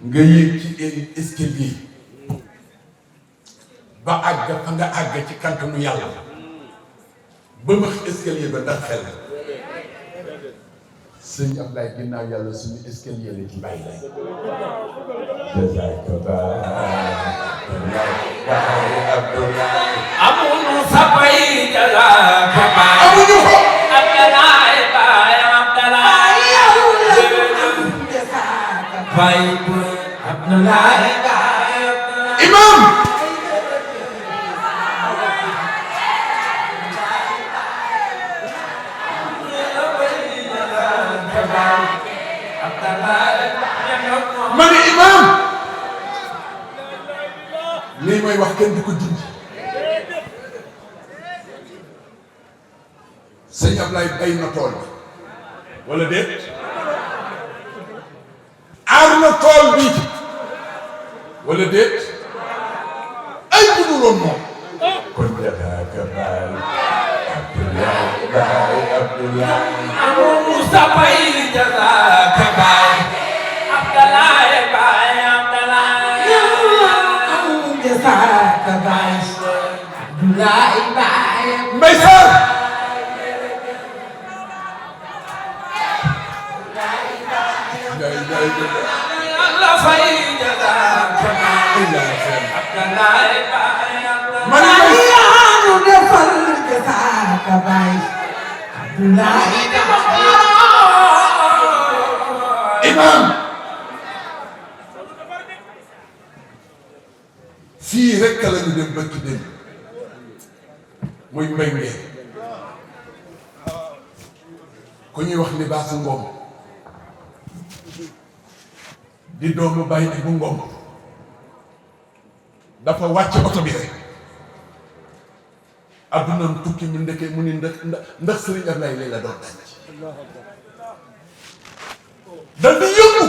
nga yéeg ci escalier ba àgg fa nga àgg ci kantanu yàlla ba max escalier ba ndax xel sëñ Ablaye ginnaaw yàlla suñu escalier la ci bàyyi lay jazaaka baay Abdoulaye amuñu sa bay jazaaka baay amuñu ko Abdoulaye baay Abdoulaye baay Abdoulaye baay imam ma ne imam lii may wax kenn du ko dindi sëñ Ablaye bay na tool bi wala déet aar na tool bi wala déet ay buduloon moom kon jazaaka baay Abdoulaye baay Abdoulaye amuñu sa bay jazaaka baay Abdoulaye baay Abdoulaye jazaaka baay Abdoulaye baay Mbay Sarr Allah fay jazaaka baay Abdoulaye baay man Abdoulaye defal jazaaka baay Abdoulaye imam fii rekk la ñu dem bëkk dem muy mbay ngeen ku ñuy wax ni Baasa Ngom di doomu bàyyi di bu ngom dafa wàcc oto bi rek addunaam tukki mu ndeke mu ni ndax sëriñ Ablaye lay la doon denc dal di yëngu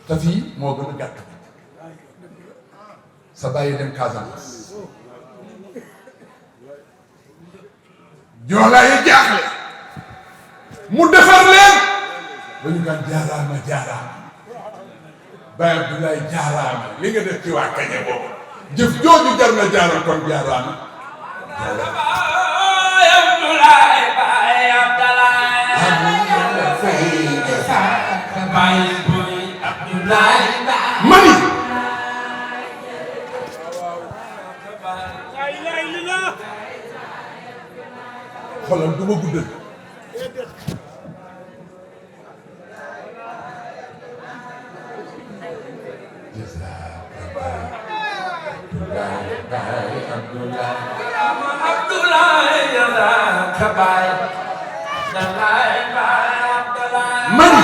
te fii moo gën a gàtt sa bàyyi dem Casamance joolaa yi jaaxle mu defar leen ba ñu kan jaaraama jaaraama Baye Abdoulaye jaaraama li nga def ci waa Kañe boobu jëf jooju jar na jaaral kon jaaraama Baye Abdoulaye Baye Abdoulaye mani xoolal du ma guddal mani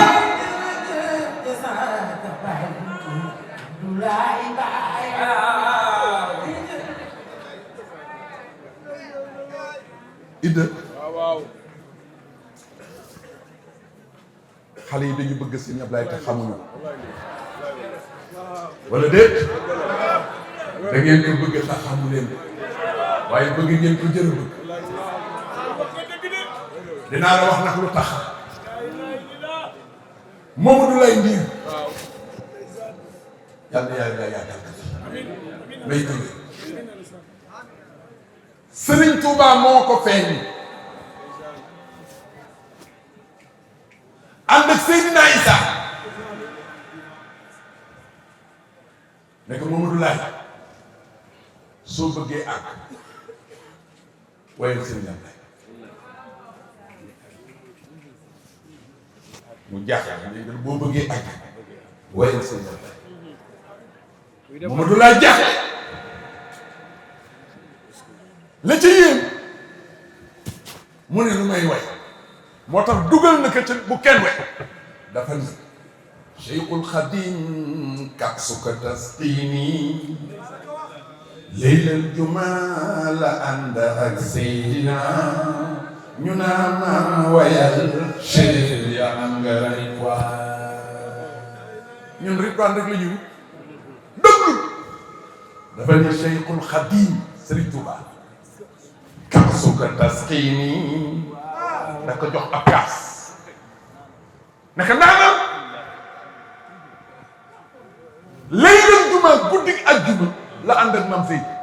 Idda xale yi dañu bëgg Sëñ Ablaye te xamuñu wala déet da ngeen ko bëgg te xamu leen waaye bëgg ngeen ko jël bëgg dinaa la wax nag lu tax Mamadou Lay Ndiir yàlla na yàlla yàggal ko fi may jóge Sëriñ Tuubaa moo ko feeñ ànd ak Seydina Isa ne ko Mamadou Lay soo bëggee àgg waaye Sëriñ Ablaye mu jaaxal léegi boo bëggee àgg waaye Sëriñ Ablaye Mamadou Lay jaaxle la ca yéen mu ne lu may way moo tax dugal na ko ca bu kenn way dafa ni Cheikhul Khadim kaksuka tasqini leylal juma la ànd ak Seydina ñu naan naan wayal Cheikh ya am nga Ridwaan ñun Ridwaan rek la ñu dëgg dafa ni Cheikhul Khadim Serigne Touba kaksuka tasqini da ko jox ab kaas naka naanam laylal juma guddi ak juma la ànd ak Maam Seydi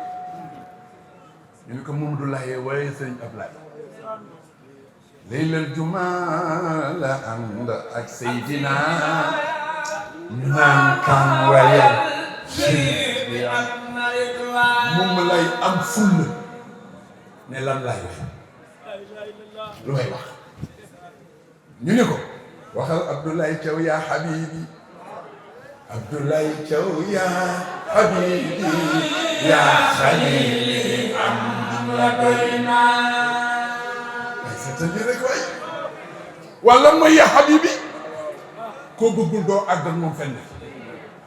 ñu ne ko Mamadou Laye waaye Sëriñ Ablaye laylal juma la ànd ak Seydina ñu naan kan wayal moom lay am fulla ne lan laay wax lu may wax ñu ne ko waxal Abdoulaye Thiaw yaa habibi Abdoulaye Thiaw yaa habibi yaa khalili am la doyna ay seetal li rek waay wala mooy yaa habibi koo bëggul doo àgg ak moom fenn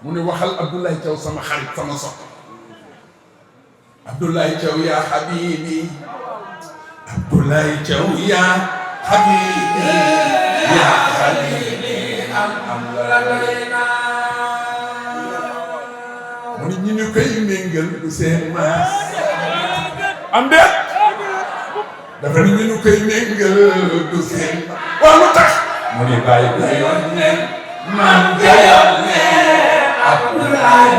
mu ne waxal Abdoulaye Thiaw sama xarit sama sopp Abdoulaye Thiaw yaa habibi Abdoulaye Thiaw yaa habibi yaa khalili am la doyna mu ni ñu koy méngal du seen maas am de dafa ni ñu koy méngal du seen maas waaw lu tax mu ni bàyyi ba yoon ne maam gayoon ne Abdoulaye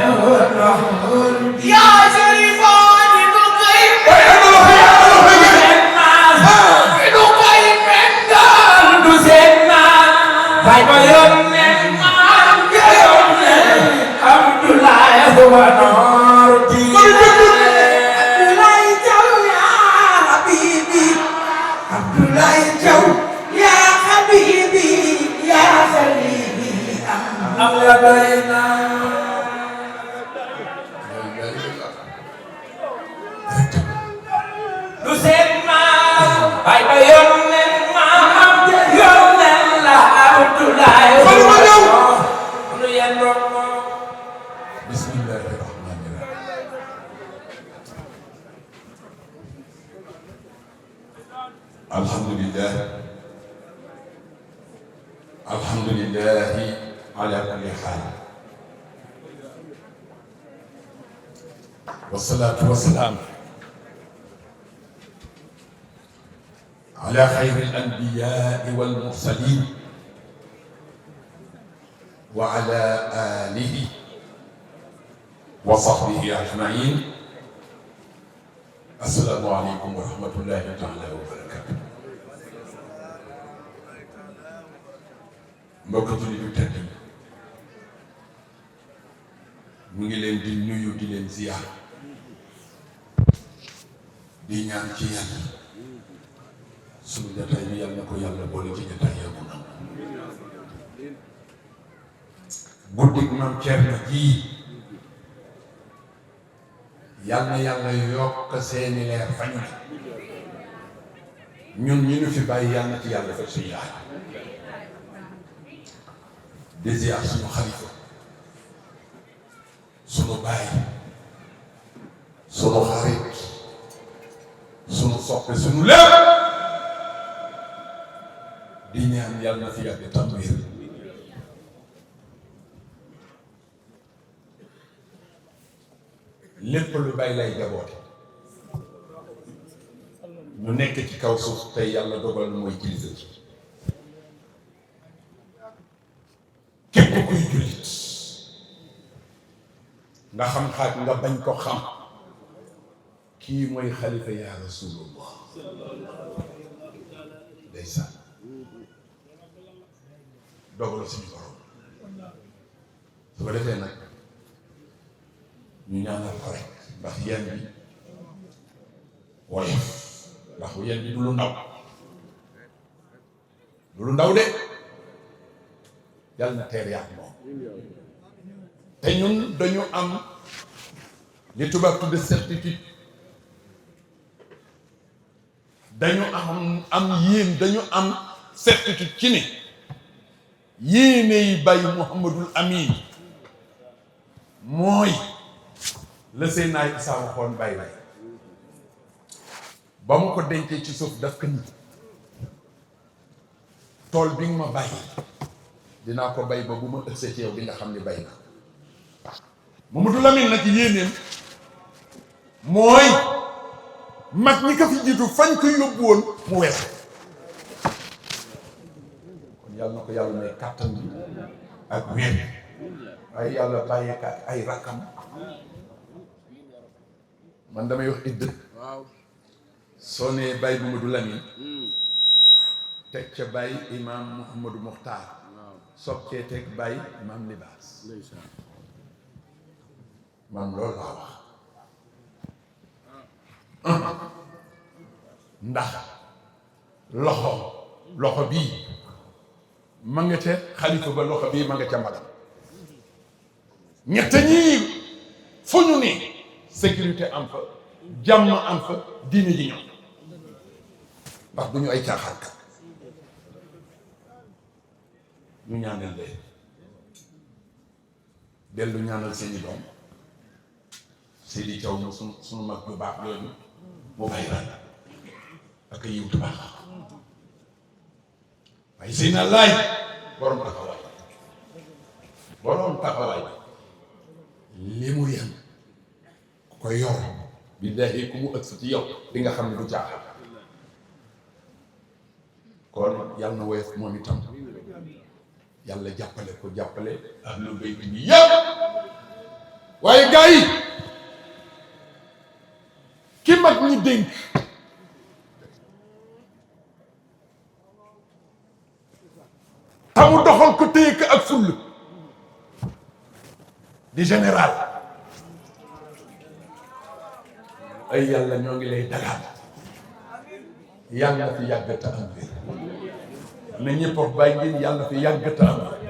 yaa Sharifo ni ñu koy Bye bye yoon ne maam gayoon ne Abdoulaye huwa noor Abdoulaye Thiaw yaa habibi Abdoulaye Thiaw yaa habibi yaa khalili am la doyna du seen maam bye bye yoon ne maam gayoon ne la Abdoulaye alhamdulillahi ala kulli xaal wasalaatu wasalaam ala xayri al-anbiyaai wal mursaliin wa ala aalihi wa sahbihi ajmaiin. Assalaamu aleykum wa rahmatullahi taala wa barakaatu. mbokk jullit yu tedd yi ñu ngi leen di nuyu di leen ziyaar di ñaan ci yàlla sunu jataay bi yàlla na ko yàlla boole ci jataay yàlla na guddik Maam Cerno ji yàlla na yàlla yokk seeni leer fañu ñun ñu nu fi bàyyi yàlla na ci yàlla fekk suñu yaay di ziyaar suñu xalifa sunu baay sunu xarit sunu soppe sunu lépp di ñaan yàlla na fi yàgg tam wér lépp lu bay lay jaboote ñu nekk ci kaw suuf tey yàlla dogal mooy kilifa ci képp kuy jullit nga xam xaaj nga bañ ko xam kii mooy xalifa yaa rasulullah ndeysaan dogalu suñu borom su ko defee nag ñu ñaanal ko rek ndax yéen bi woyof ndax yéen bi du lu ndaw du lu ndaw de yàlla na teer yàq moom te ñun dañu am li tubaab tudde certitude dañu dañu am certitude ci ne yéene yi bàyyi Muhammadul Amin mooy la Seydina Isaa waxoon bàyyi lay ba mu ko dencee ci suuf daf ko ni tool bi nga ma bàyyi dinaa ko bay ba bu ma ëgsee ci yow di nga xam ne bay na Mamadou Lamine nag yéeneem mooy mag ñi ko fi jiitu fañ ko yóbbu woon mu wees kon yàlla na ko yàlla may kàttan bi ak wér waaye yàlla bàyyee ka ay rakkam man damay wax idd soo nee Baye Mamadou Lamine teg ca Baye Imam Mouhamadou Mokhtar soog cee teg Baye Imam Libaas man loolu laa wax ndax loxo bii ma nga ca xalifa ba loxo bii ma nga ca magam ñett ñii fu ñu ne sécurité am fa jàmm am fa diine ji ñoom ndax du ñu ay caaxaankat ñu ñaanal leen dellu ñaanal seeni doom Seydi Thiaw mu sunu mag bu baax loolu mu bàyyi ran ak yiw tu baax waaye Seydina Laay borom taxawaay li mu yem ku ko yor billaahi ku mu ëgg ci yow di nga xam ne du caaxaan kon yàlla na woyof moom itam yàlla jàppale ko jàppale ahlul bayt bi yëpp waaye gars yi ki mag ñi dénk tamu doxal ko téye ko ak full di général ay yàlla ñoo ngi lay dagaan yàlla fi yàgg te am wér na ñëpp wax bàyyi ngeen yàlla fi yàgg te am wér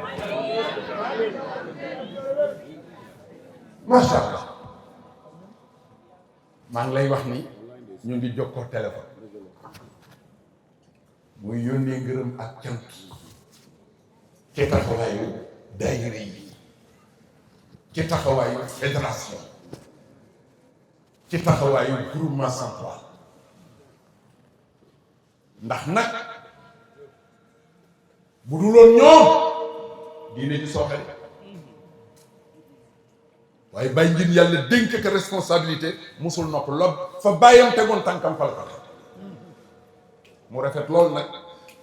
macha allah maa ngi lay wax ni ñu ngi jokkoo téléphone muy yónnee ngërëm ak cant ci taxawaayu daayira yi ci taxawaayu fédération ci taxawaayu groupement central ndax nag bu duloon ñoom diine di sooxe waaye bàyyi njin yàlla dénk ko responsabilité musul nopp lool fa bàyyam tegoon tànkam fal ko mu rafet lool nag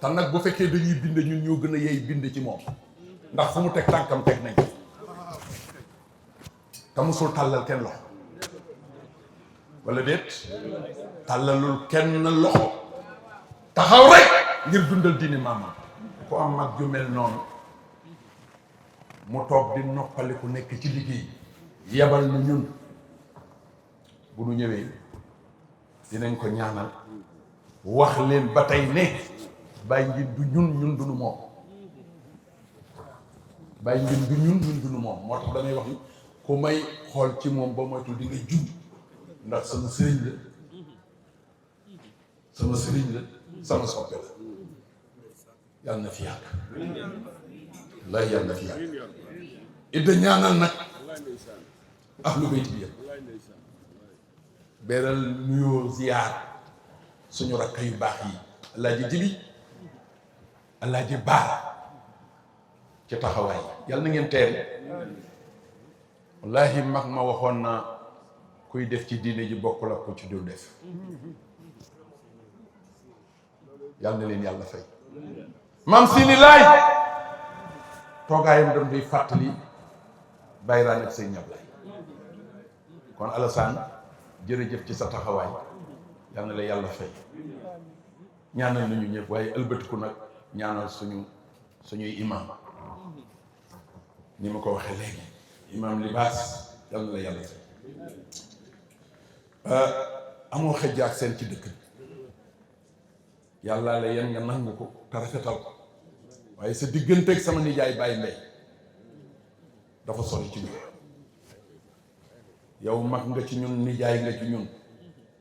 te nag bu fekkee dañuy bind ñun ñoo gën a yey bind ci moom ndax fu mu teg tànkam teg nañ te musul tàllal kenn loxo wala déet tàllalul kenn loxo taxaw rek ngir dundal diine maamam ku am mag ju mel noonu mu toog di noppaliku nekk ci liggéey yebal na ñun bu nu ñëwee dinañ ko ñaanal wax leen ba tey ne bàyyi njin du ñun duñu moom bàyyi njin du ñun duñu moom moo tax damay wax ni ku may xool ci moom ba moytul di nga jub ndax sama sëriñ la sama soppe la yàlla na fi yàgg wallahi yàlla na fi yàgg idda ñaanal nag ahlu bayt bi yëpp beral nuyoo ziyaar suñu rakk yu baax yi alaaji jibi alaaji baara ci taxawaay yàlla na ngeen teel wallahi mag ma waxoon na kuy def ci diine ji bokkul ak ku ci dul def yàlla na leen yàlla fay maam Sini Laay toogaayam dam day fàttali bayraan ak sëñ Ñablaay kon Alassane jërëjëf ci sa taxawaay yàlla na la yàlla fay ñaanal nañu ñëpp waaye ëlbatiku nag ñaanal suñuy imam ni ma ko waxee léegi imam libaas yàlla na la yàlla fay amoo xëj ak seen ci dëkk yàlla la yéen nga nangu ko te rafetal ko waaye sa digganteeg sama nijaay Baye Mbaye dafa sori ci ñun yow mag nga ci ñun nijaay nga ci ñun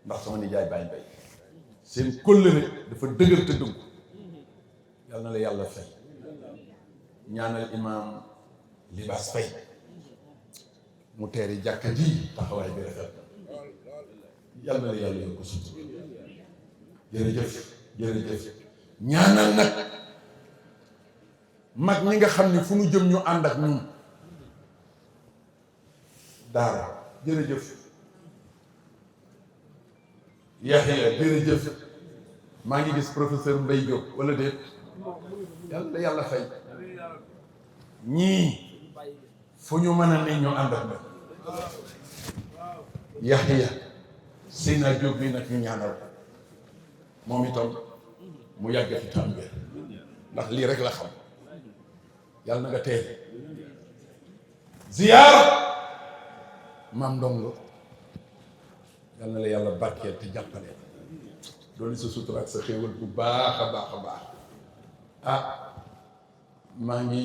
ndax sama nijaay Baye Mbaye seen kóllëre dafa dëgër te dëgg yàlla na la yàlla fay ñaanal imaam libaas fay mu teeri jàkka ji taxawaay bi rafet yàlla na la yàlla yokk sut jërëjëf ñaanal nag mag ñi nga xam ni fu nu jëm ñu ànd ak ñun daara jërëjëf Yaxya jërëjëf maa ngi gis professeur Mbaye Diop wala déet yàlla na yàlla fay ñii fu ñu mën a ne ñu ànd ak ñun Yaxya Seyna Diop bi nag ñu ñaanal ko moom itam mu yàgg fi tam wér ndax lii rek la xam yàlla na nga teel ziyaar maam ndongo yàlla na la yàlla barkeel te jàppale doolu sa sutura ak sa xéewal bu baax a baax maa ngi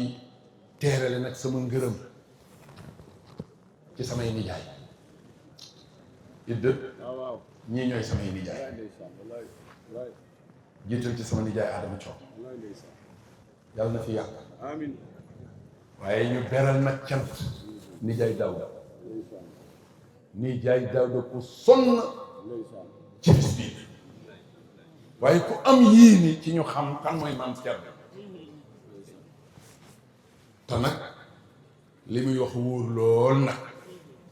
teerale nag sama ngërëm ci samay nijaay idda ñii ñooy samay nijaay jiital ci sama nijaay Adama Thion yàlla na fi yàgg waaye ñu beral nag cant nijaay Daawda ku sonn ci bis bii waaye ku am yéene ci ñu xam kan mooy maam Cerno te nag li muy wax wóor lool nag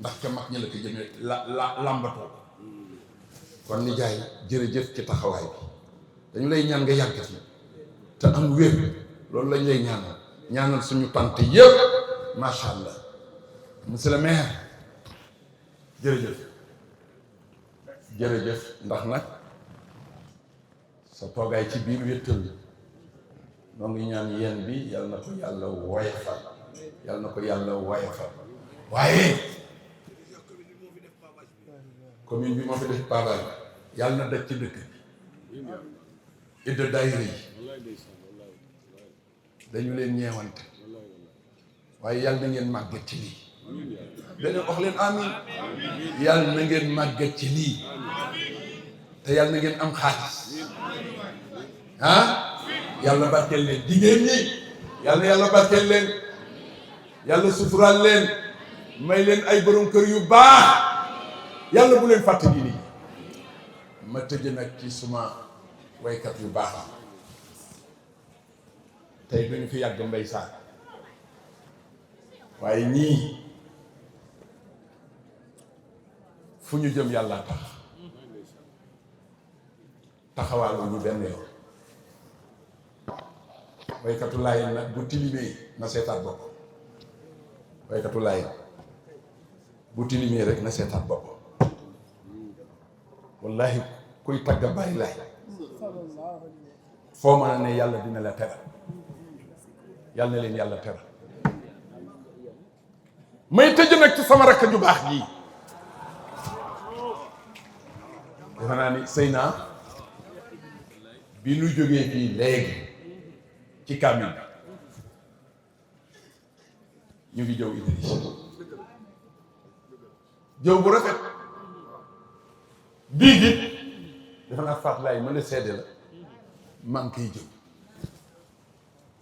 ndax ca mag ñi la ko jëmee làmbatoo kon nijaay jërëjëf ci taxawaay bi dañu lay ñaan nga yàgg fi te am wér loolu lañ lay ñaanal suñu tante yëpp macha allah monsieur le maire jërëjëf ndax nag sa toogaay ci biir wéttal noo ngi ñaan yéen bi yàlla na ko yàlla woyofal waaye commune bi moo fi def pavage yàlla na daj ci dëkk bi idda daayira yi dañu leen ñeewante waaye yàlla na ngeen màgget ci lii dañu wax leen amin yàlla na ngeen màgget ci lii te yàlla na ngeen am xaalis yàlla barkeel leen jigéen ñi yàlla barkeel leen yàlla suturaal leen may leen ay borom kër yu baax yàlla bu leen fàtte diine yi ma tëj nag ci suma waykat yu baax tey duñu fi yàgg Mbay Saar waaye ñii fu ñu jëm yàlla tax taxawaalu ñu benn yoon waykatu Laay nag bu tilimee na seetaat bopp waykatu Laay bu tilimee rek na seetaat bopp wallahi kuy tagga Baay Laay foo mën a ne yàlla dina la teral yàlla na leen yàlla teral may tëj nag ci sama rakk ju baax ji defe naa ni sëy naa bi nu jógee fii léegi ci kaamil ñu ngi jëw Idriss jëw bu rafet bii gi defe naa Fatou Laye mën a seede la maa ngi koy jëw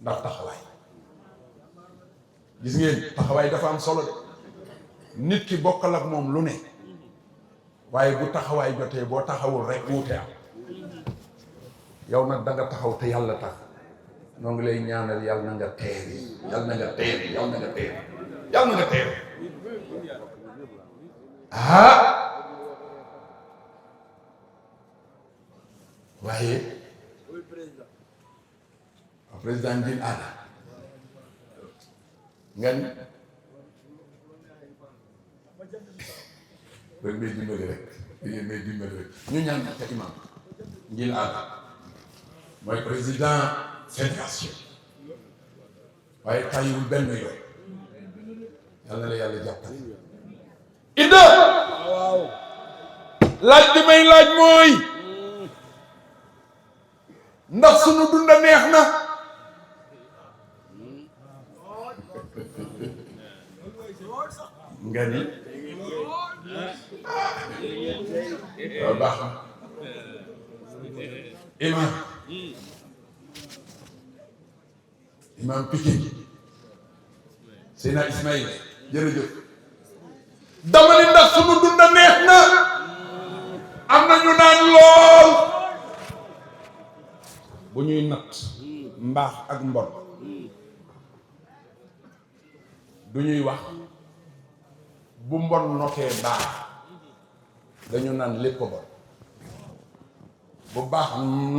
ndax taxawaay gis ngeen taxawaay dafa am solo de nit ki bokkal ak moom lu ne waaye bu taxawaay jotee boo taxawul rek wuute am yow nag da nga taxaw te yàlla tax noo ngi lay ñaanal yàlla na nga teeri yàlla na nga teeri yàlla na nga teeri yàlla na nga teeri waaye président Ndine Alla ngeen rek may dimbali rek may dimbali rek ñu ñaan ca imam Ndine Alla mooy président fédération waaye tàyyiwul benn yoon yal na la yàlla jàppale Ida laaj bi may laaj mooy ndax sunu dunda neex na nga ni waaw baax na imam Pikine Seydina Ismaïl jërëjëf dama ni ndax sunu dunda neex na am na ñu naan lool bu ñuy natt mbaax ak mbon du ñuy wax bu mbon notee baax dañu naan lépp bon bu baax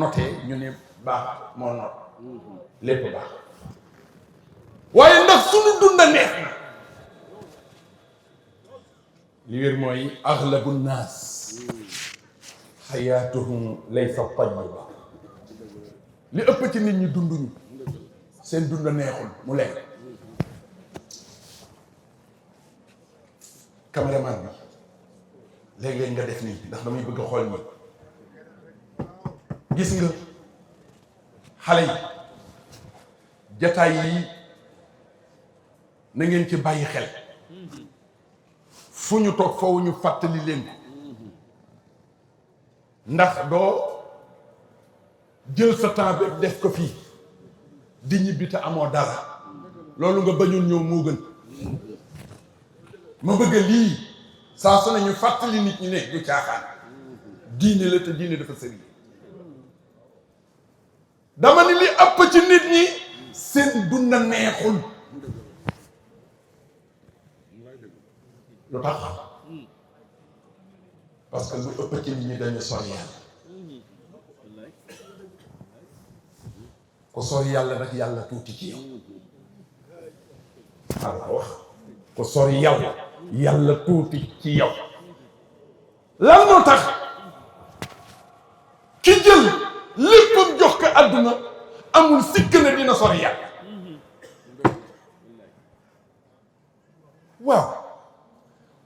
notee ñu ne baax moo not lépp baax waaye ndax sunu dunda neex na li wér mooy aglabu naas xayaatuhum laysa tayyiba li ëpp ci nit ñi dunduñu seen dunda neexul mu leer caméraman bi léeg-léeg nga def nii ndax damay bëgg a xool ñi gis nga xale yi jataay yi na ngeen ci bàyyi xel fu ñu toog foofu ñu fàttali leen ko ndax doo jël sa temps bi def ko fii di ñibbi te amoo dara loolu nga bañul ñëw moo gën ma bëgg lii saa su ne ñu fàttali nit ñi ne du caaxaan diine la te diine dafa sëriñ dama ni li ëpp ci nit ñi seen dunda neexul lu tax parce que lu ëpp ci nit ñi dañu sori yàlla ku sori yàlla nag yàlla tuuti ci yow xala wax ku sori yàlla yàlla tuuti ci yow lan moo tax ki jël léppam jox ko àdduna amul sikk ne dina sori yàlla waaw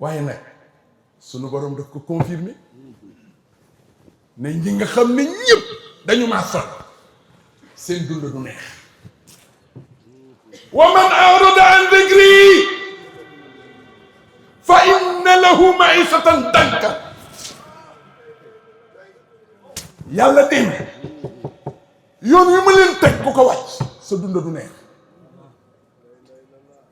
waaye nag sunu borom daf ko confirmer ne ñi nga xam ne ñëpp dañu maa sori seen dund du neex wa man arada an dhikri fa inna lahu ma'ishatan danka yàlla dem yoon wi ma leen teg ku ko wàcc sa dund du neex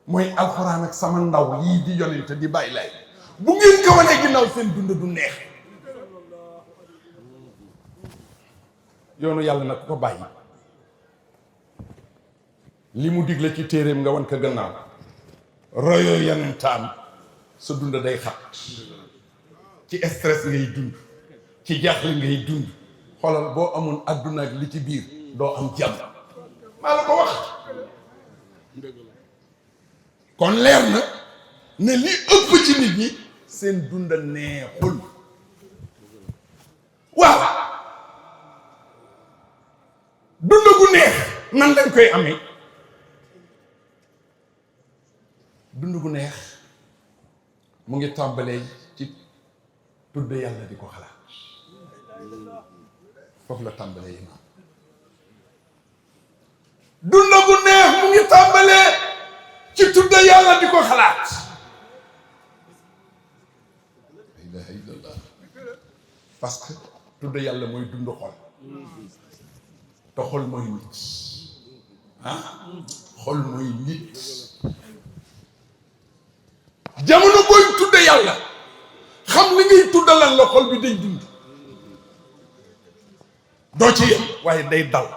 mooy alxuraan ak sama ndaw lii di yonente di bàyyi lay bu ngeen ko wanee ginnaaw seen dund du neex yoonu yàlla nag ko bàyyi li mu digle ci téeréem nga wan ko gannaaw royo yonentam sa dund day xat ci stress ngay dund ci jaaxle ngay dund xoolal boo amoon adduna ak li ci biir doo am jàmm maa la ko wax kon leer na ne li ëpp ci nit ñi seen dunda neexul waaw dunda gu neex nan lañ koy amee dund gu neex mu ngi tàmbalee ci tudd yàlla di ko xalaat foofu la tàmbalee yi maam dund gu neex mu ngi tàmbalee ci tudd yàlla di ko xalaat la ilaha illallah parce que tudd yàlla mooy dund xol te xol mooy nit xol mooy nit jamono booy tudde yàlla xam li ngay tudda lan la xol bi day dund doo ci yem waaye day dal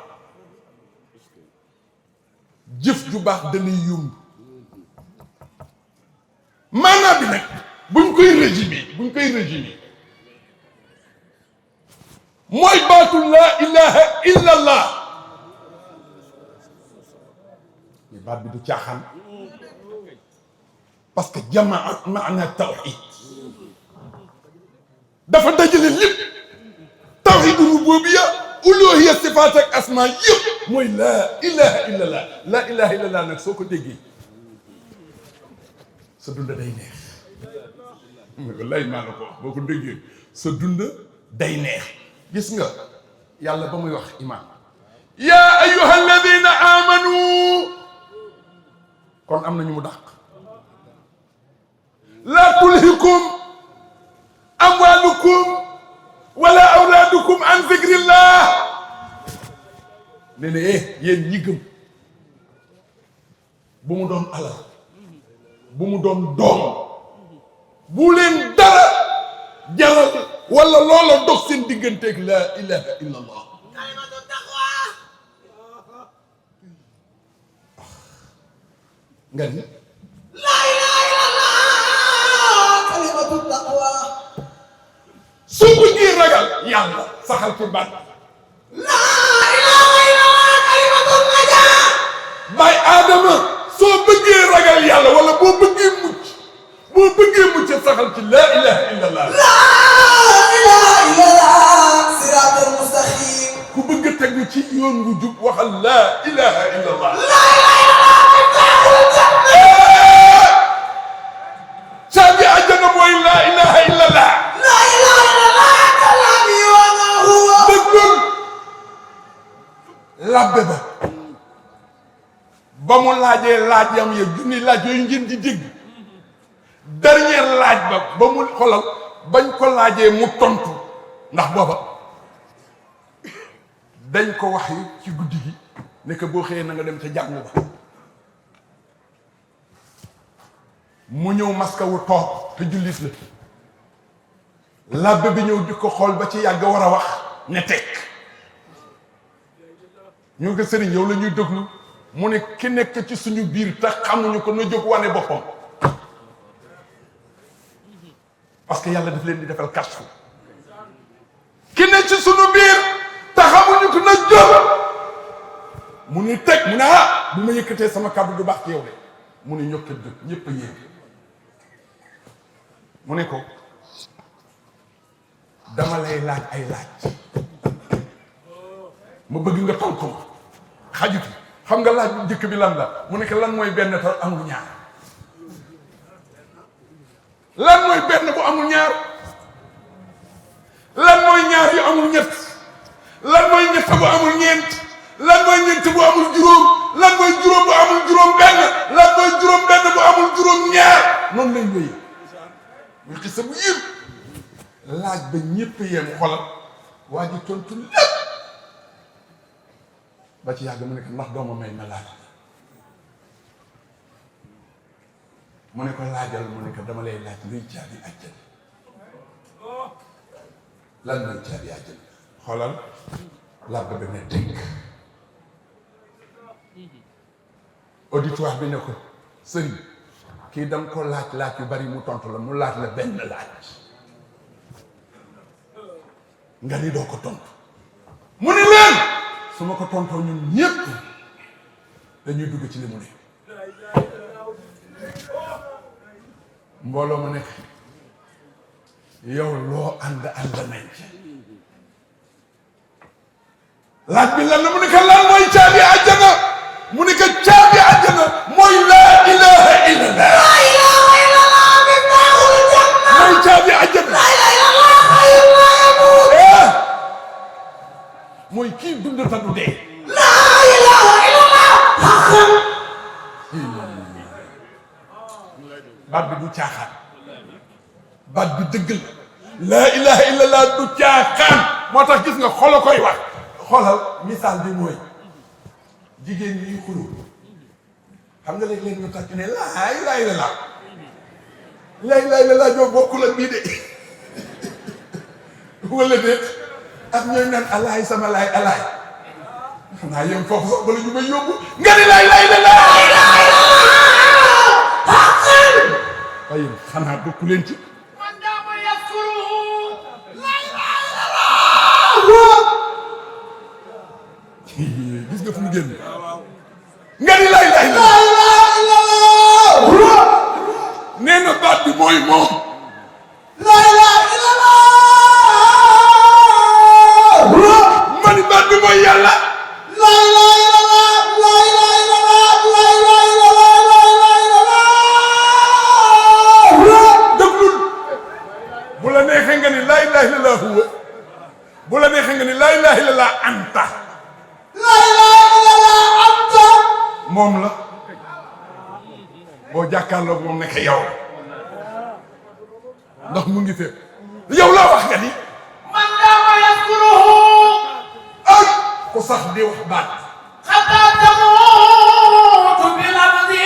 jëf ju baax danay yomb maanaa bi nag buñ koy résumé mooy baatu laa ilaha illa allah mais baat bi du caaxaan parce que jamaa maana tawxid dafa dajale lépp tawxidu rububiya uluhiya sifaat ak asma yëpp mooy laa ilaha illallah laa ilaha illallah nag soo ko déggee sa dund day neex wallaay maa la ko wax boo ko déggee sa dund day neex gis nga yàlla ba muy wax iman yaa ayyuha alladina amanu kon am na ñu mu dàq laa tulhikum amwalukum wala awlaadukum an zikrillah ne ne yéen ñi gëm bu mu doon alal bu mu doon doom bu leen dara jaral wala loola dox seen digganteeg laa ilaha illa allah kalimatu taqwa nga ni laa ilaha illa allah kalimatu taqwa su bëggee ragal yàlla saxal ci baat laa ilaha illa allah kalimatu najaa bay aadama soo bëggee ragal yàlla wala boo bëggee mucc saxal ci laa ilaha illa allah laa ilaha illa allah siraatal mustaqim ku bëgg a tegu ci yoon wu jub waxal laa ilaha illa allah laa ilaha illa allah caabi àjjana mooy laa ilaha illa allah laa ilaha illa allah kalaami wa ma huwa dëggul labbe ba mu laajee laajam ya junni laaj yooyu ngeen di dégg dernier laaj ba mu xolal bañ ko laajee mu tontu ndax booba dañ ko wax yi ci guddi gi ne que boo xëyee na nga dem ca jàngu ba mu ñëw maskawu toog te jullit la labbe bi ñëw di ko xool ba ci yàgg war a wax ne teg ñu ngi ko sëriñ yow la ñuy déglu mu ne ki nekk ci suñu biir te xamuñu ko na jóg wane boppam parce que yàlla daf leen di defal kashfu ki ne ci suñu biir te xamuñu ko na jóg mu ne teg mu ne bu ma yëkkatee sama kàddu du baax ci yow de mu ne ñokkat jóg ñëpp a yéeg mu ne ko dama lay laaj ay laaj ma bëgg nga tontu ma xajuti xam nga laaj bu njëkk bi lan la mu ne ko lan mooy benn te amul ñaar lan mooy benn bu amul ñaar lan mooy ñaar yu amul ñett lan mooy ñett bu amul ñeent lan mooy ñeent bu amul juróom lan mooy juróom bu amul juróom benn lan mooy juróom benn bu amul juróom ñaar noonu lañ wéy muy xisa bu yëpp laaj ba ñëpp yem xolal waa ji tontu lépp ba ci yàgg mu ne ko ndax dooma may ma laaj mu ne ko laajal mu ne ko dama lay laaj luy caabi àjjana lan mooy caabi àjjana xoolal làbb ba ne tënk auditoire bi ne ko sëriñ kii dam ko laaj yu bari mu tontu la mu laaj la benn laaj nga ni doo ko tontu mu ni leen su ma ko tontoo ñun ñépp dañuy dugg ci li mu ne mbooloo mu nekk yow loo ànd nañ ci laaj bi lan la mu ne ko lan mooy caabi àjjana mu ne ko caabi àjjana mooy laa ilaha illallah laa ilaha illallah miftaaxul janna mooy caabi àjjana laa ilaha illallah xayyun laa yamuut mooy kii dund ta du dee laa ilaha illallah xaqan baat bi du caaxaan baat bi dëgg la laa ilaha illallah du caaxaan moo tax gis nga xolo koy wax xoolal misaal bi mooy jigéen ñi xulu xam nga léeg-léeg ñu tàcc ne laa ilaha illallah laa ilaha illallah ñoo bokkul ak bii de wala déet ak ñooy naan alaay sama laay alaay xam naa yéen foofu sax bala ñu may yóbbu nga ne laa ilaha illallah waaye xanaa bokku leen ci man daama yaskuru laa ilaha illallah gis nga fu mu génn nga ni laa ilaha illallah nee na baat bi mooy moom laa ilaha illallah ma ni baat bi mooy yàlla laa ilaha illallah laa ilaha illallah laa ilaha illallah laa ilaha illallah déglul bu la neexee nga ni laa ilaha illallah huwa bu la neexee nga ni laa ilaha illallah anta laa ilaha illallah anta moom la boo jàkkaarloog moom nekk yow ndax mu ngi fépp yow laa wax nga ni man daama yaskuruhu ay ku sax di wax baat xataa tamuutu bi lafzi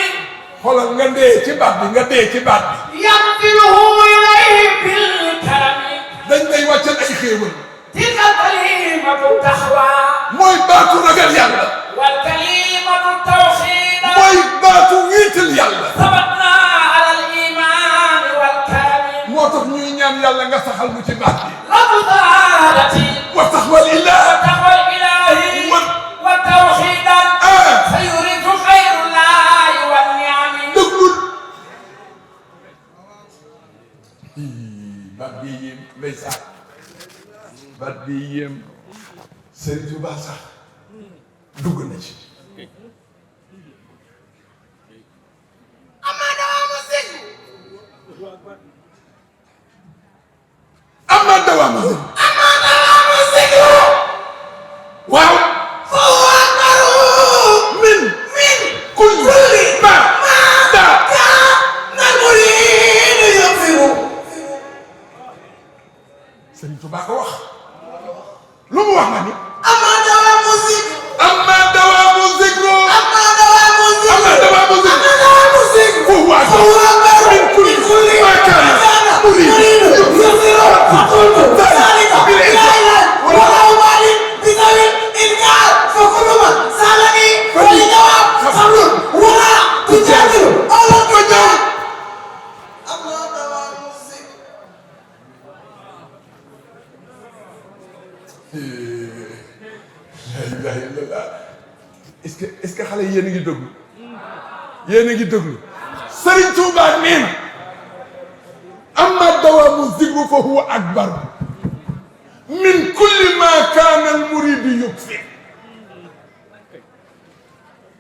xoolal nga dee ci baat bi nga dee ci baat bi yanziluhu ilayhi bil karami dañ lay wàccal ay xéewal tilka kalimatu taxwa mooy baatu ragal yàlla wal kalimatu tawxiid mooy baatu wiital yàlla sabatna ala al iman wal karami moo tax ñuy ñaan yàlla nga saxal mu ci baat bi rabbaati wa taxwal ilahi wa taxwal ilahi wa tawxiidan sayuridu xayrullahi wan niami dëggul baat bi yéem ndeysaan baat bi yéem Serigne Touba sax dugg na ci ama dawaamu sig waaw foo akbaru min kulli ma da na muridu yafiru Serigne Touba ko wax lu mu wax nga ni amma dawaamu zikru amma dawaamu zikru amma dawaamu zikru amma dawaamu zikru amma dawaamu zikru foo akbaru min kulli ma kana muridu yafiru faqultu dhalika bil ilmi wala ubali bidawi inkar fakulu man salani fali jawab khabrun wala tujadilu ala tajawab amma dawaamu zikru la ilaha illallah est-ce que xale yéen a ngi déglu yéen a ngi déglu Serigne Touba nee na amma dawaamu zikru fa huwa akbar min kulli ma kaana al muridu yukfi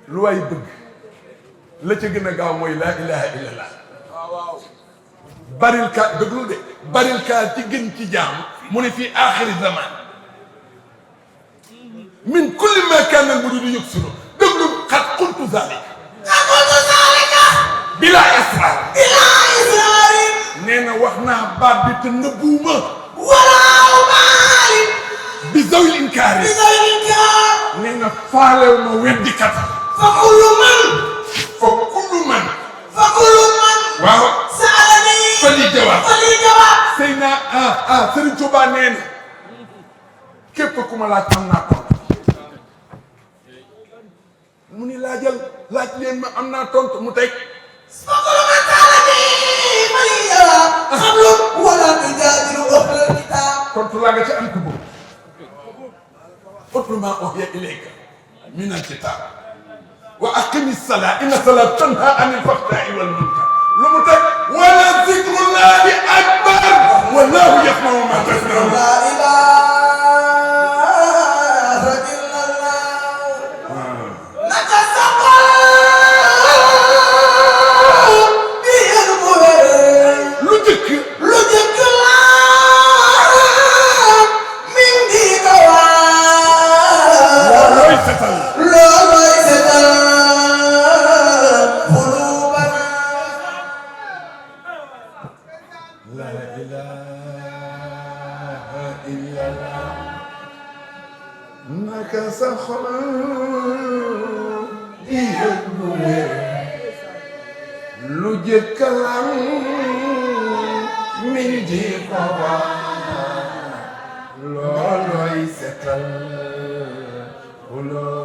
lu waay bëgg la ca gën a gaaw mooy laa ilaha illallah baril ka déglu de baril ka ci gën ci jaam mu ne fii aaxiri zaman min kulli ma kaana al muridu yuksiru déglu xat qultu zalika bila israr nee na wax naa baat bi te nëbbuuma wala ubaali bi zawil inkaari nee na faalew ma weddikat fa kullu man waaw saalani fali jawaab sëy naa Serigne Touba nee na képp ku ma laaj am naa tontu mu ni laajal laaj leen ma am naa tontu mu teg فقل من سألني فليا خبر ولا تجادل أهل الكتاب tontu laa nga ci am ko bëgg utlu maa uhiya ilayka min alkitab wa aqimi salaa inna salaa tanha anil fahsaa'i wal munkar lu mu teg wala zikrullahi akbar wallahu yasma'u ma tasna'un لا إله إلا الله لك السقا به المهر lu jëkk لجك الله من ديك وعاد looy setal لا ليس قلوبنا la ilaha illallah naka sa xol di yëg lu wér lu jëkkalam min di ko wax looloy setal xuloo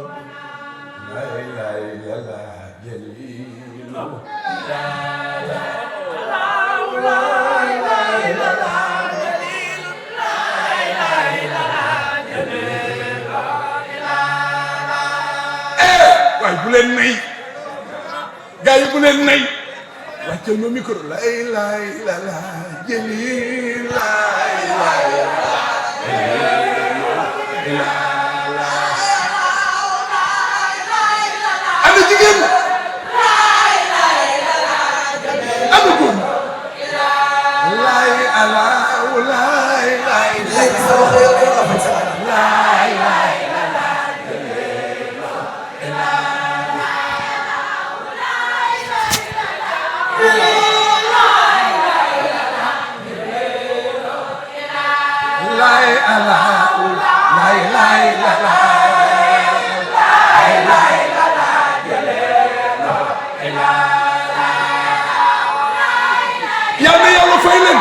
la ilaha illallah jalilu waaye bu leen nay gars yi bu leen nay wàccal ma micro la ilaha illallah jëli la ana jigéen ana góor laay ala laay laay léegi sama xel day rafet laay laay laay ala laay laay yàlla yàlla fay leen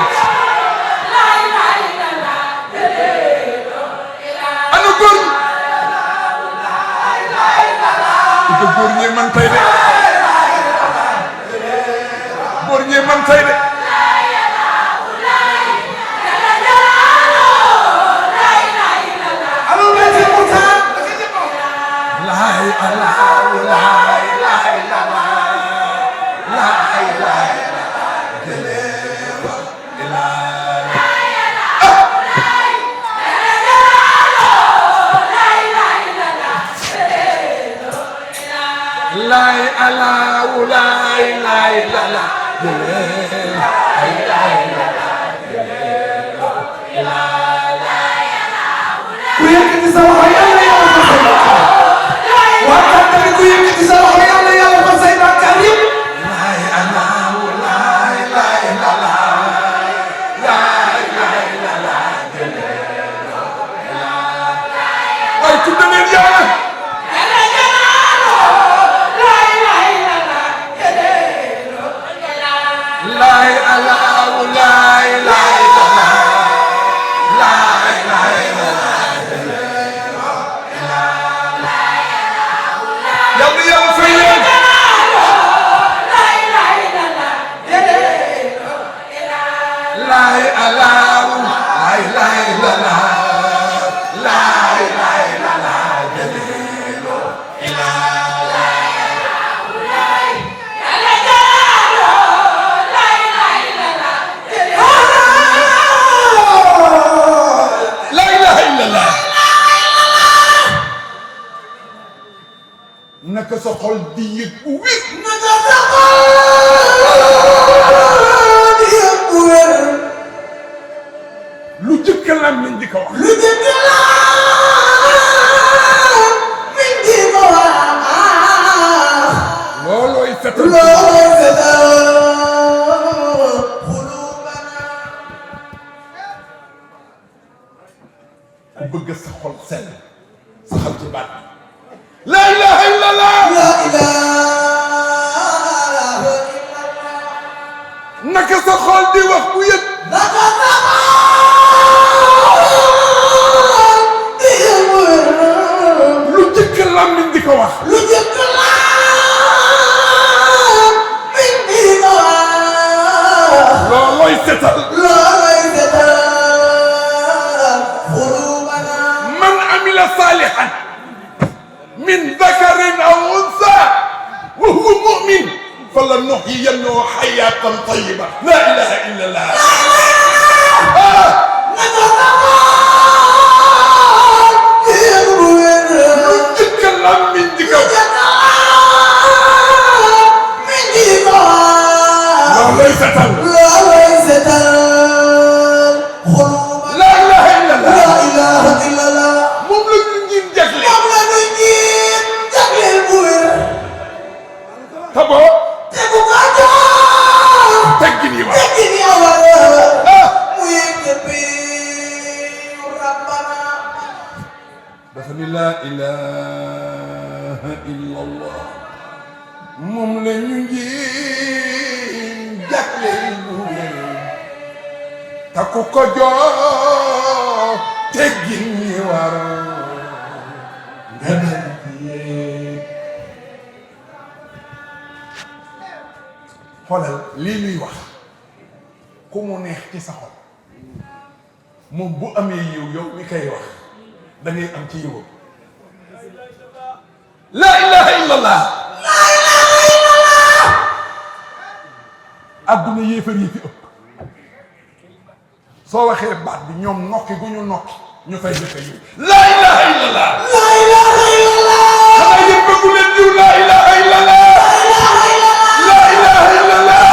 ana góor ñi ko góor ñi man tey de góor ñi man tey de alors maître Moussa laay ala laay laay laay laay laay ala laay laay la ku yëkkati sa loxo yàlla yàlla fa say bàkkaar waaye tamit ku yëkkati sa loxo yàlla yàlla fa say bàkkaar yëpp laay ala laay laay la laay waaye tudd leen yàlla laay ala laay laay la laay laay yàlla yàlla fay leen laay ala laay laay la laay laay la la ilaha illallah naka sa xol di yëg bu wér naka sa xol di yëg bu wér lu jëkk làmmiñ di ko wax lu jëkk làmmiñ di ko wax loolooy setal loolooy setal xulubana ku bëgg sa xol sell sa xol ci baat la ilaha illallah la ilaha illallah naka sa xol di wax bu yëg naka sa xol di yëg bu wér lu jëkk làmmiñ di ko wax lu jëkk làmmiñ di ko wax loolooy setal xulubana man amila salihan min dakarin aw unsa wa huwa mu'min falanuhyiyannahu hayatan tayyiba la ilaha illa allah la ilaha illallah moom la ñu ngi jagleel bu wér te ku ko jox teggin ñi war nga xoolal lii ñuy wax ku mu neex ci sa xol moom bu amee yiw yow mi koy wax da ngay am ci yiwam la ilaha illallah la ilaha illallah adduna yéefar yi fi ëpp soo waxee baat bi ñoom nokki gu ñu nokki ñu fay dëkk yiw la ilaha illallah la ilaha illallah xanaa yéen bëggu leen yiw la ilaha illallah la ilaha illallah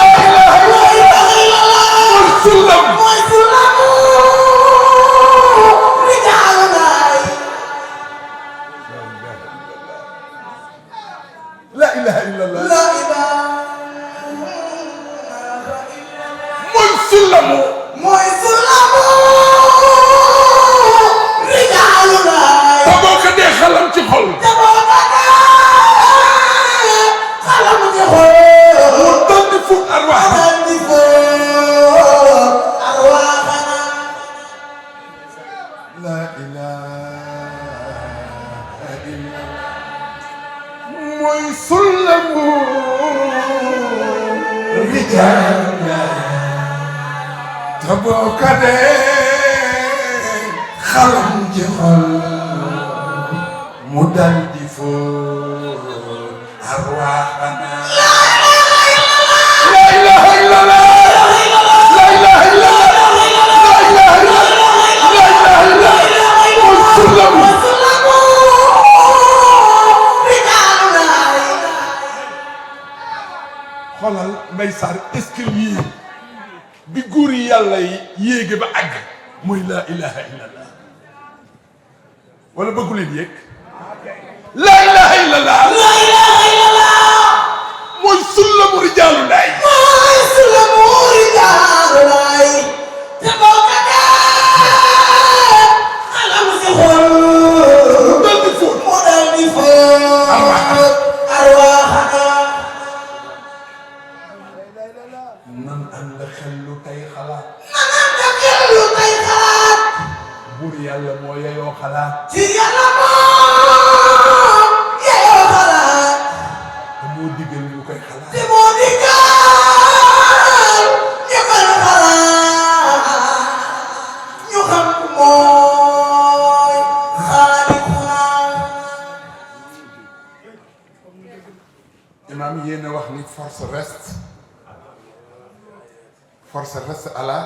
la ilaha illallah mooy sullam la ilaha illallah la ilaha mooy sullamu rijaaluna te boo ko dee xalam ci xol mu dal di fukk arwaax la ilaha illallah mooy sullamu rijaaluna te boo ko dee xalam ci xol mu dal di fukk arwaaxana la ilaha illallah la ilaha illallah la ilaha illallah la ilaha illallah mooy sullamu xoolal Mbaye Sarr escalier bi góor yi yàlla yéege ba àgg mooy la ilaha illallah wala bëggu leen yéeg la ilaha illallah la ilaha illallah mooy sullamu rijaalu laay te boo ko dee xalam si xol mu dal di fóot arwaaxana nan ànd xel lu tey xalaat buur yàlla moo yeyoo xalaat ci yàlla moo yeyoo xalaat te moo digal ñu koy xalaat te moo digal ñu koy xalaat ñu xam mooy xaaliquna imaam yéen a wax ni force reste à la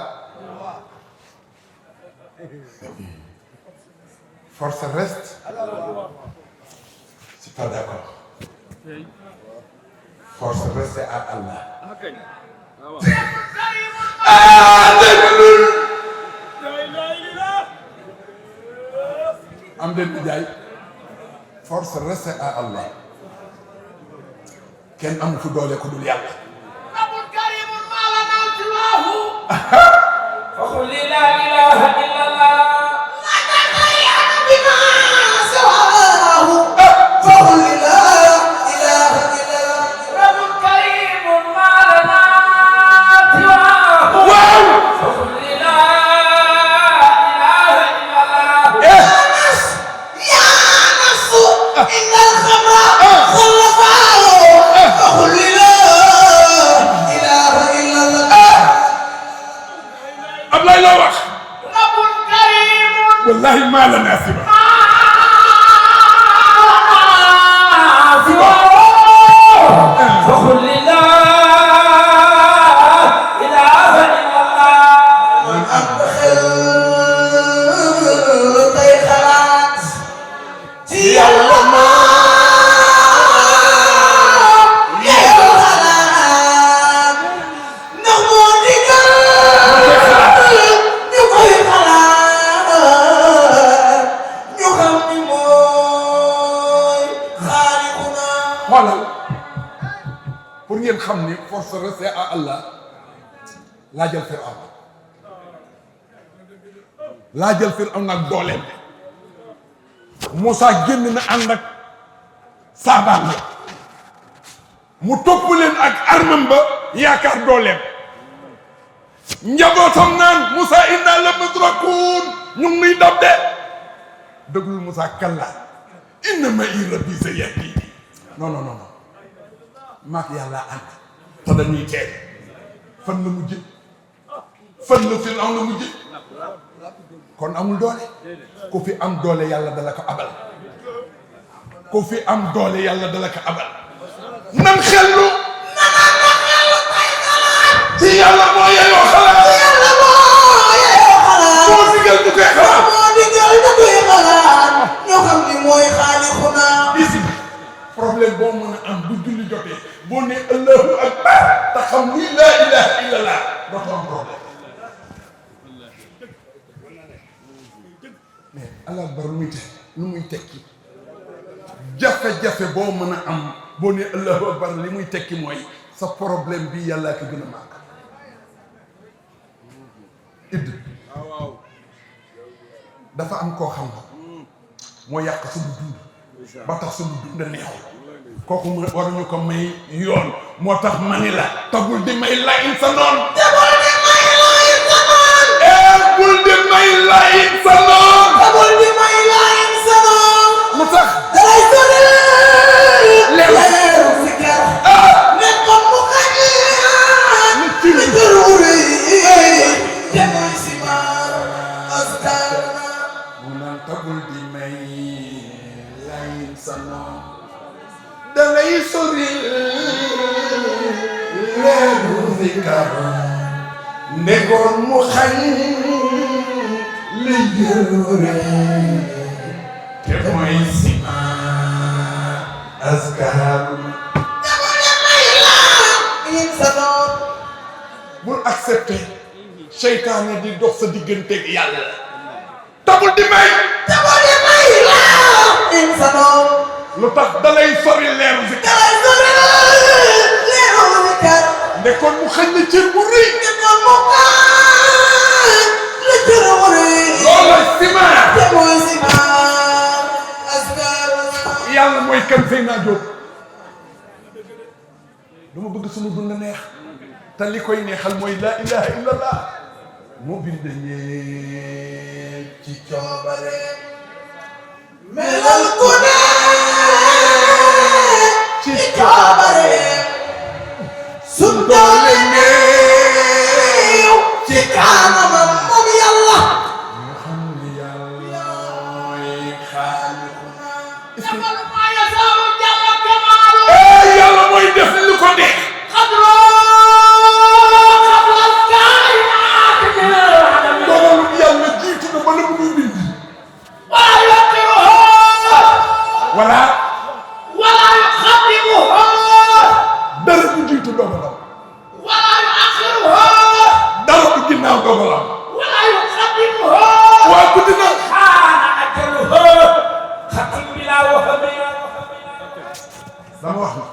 force reste je suis pas d'accord force reste à Allah déglul am den di jaay force reste à Allah kenn amu fu doole ku dul yàlla فقل لا إله إلا الله لا تخير بما سواه فقل لا إله إلا الله رب كريم ما لنا سواه فقل لا إله إلا الله يا pour ngeen xam ni force restée à Allah laajal Firawna laajal Firawna ak dooleem Moussa génn na ànd ak saabaam la mu topp leen ak armam ba yaakaar dooleem njabootam naan Moussa inna la mudrakuun ñu ngi nuy dab de dëggul Moussa kalla inna ma'i rabbi sayahdini non non non maak yàlla ànd te dañuy teel fan la mujj fan la Firawna mujj kon amul doole ku fi am doole yàlla dala ko abal ku fi am doole yàlla dala ko abal nan xellu ci yàlla moo yeyoo xalaat moo digal ñu koy xalaat ñoo xam ni mooy xaalixuna ici problème boo mën a am bu julli jotee boo ne allahu akbar te xam ni laa ilaha illallah dootoo am problème mais allah akbar lu muy tekki jafe-jafe boo mën a am boo ne allahu akbar li muy tekki mooy sa problème bi yàllaa ko gën a màgg idd dafa am koo xam moo yàq suñu dund ba tax suñu dund neexul kooku waruñu ko may yoon moo tax mani la tabul di may layin sa noon bul di may layin sa noon tabul di may layin sa noon lu tax dalay sori leeru fikar nekkoon mu xañi ci li jëruri te mooy si maar askarna mu naan tabul di may layin sa noon dalay sori leeru fikar nekkoon mu xañ li jëlure te mooy sima askar in sa noon bul accepter seytaane di dox sa digganteeg yàlla tabul di may in sa noon lu tax dalay sori leeru fikar dalay sori leeru fikar nekkoon mu xañ la cër bu rëy nekkoon mu xañ li jëruri loolu sima te mooy si maar askarna yàlla mooy kan Seyna Diop dama bëgg sunu dund neex te li koy neexal mooy laa ilaha illallah moo bind ñépp ci coobare melal ku ne ci coobare sun doole néew ci kanamam moom yàlla ñu xam ni yàlla mooy xaaliquna yàlla mooy def lu ko neex dogalum yàlla jiitu na ba la mu bind voilà dara bu jiitu dogalam dara bu ginnaaw dogalam waa guddi na dama wax na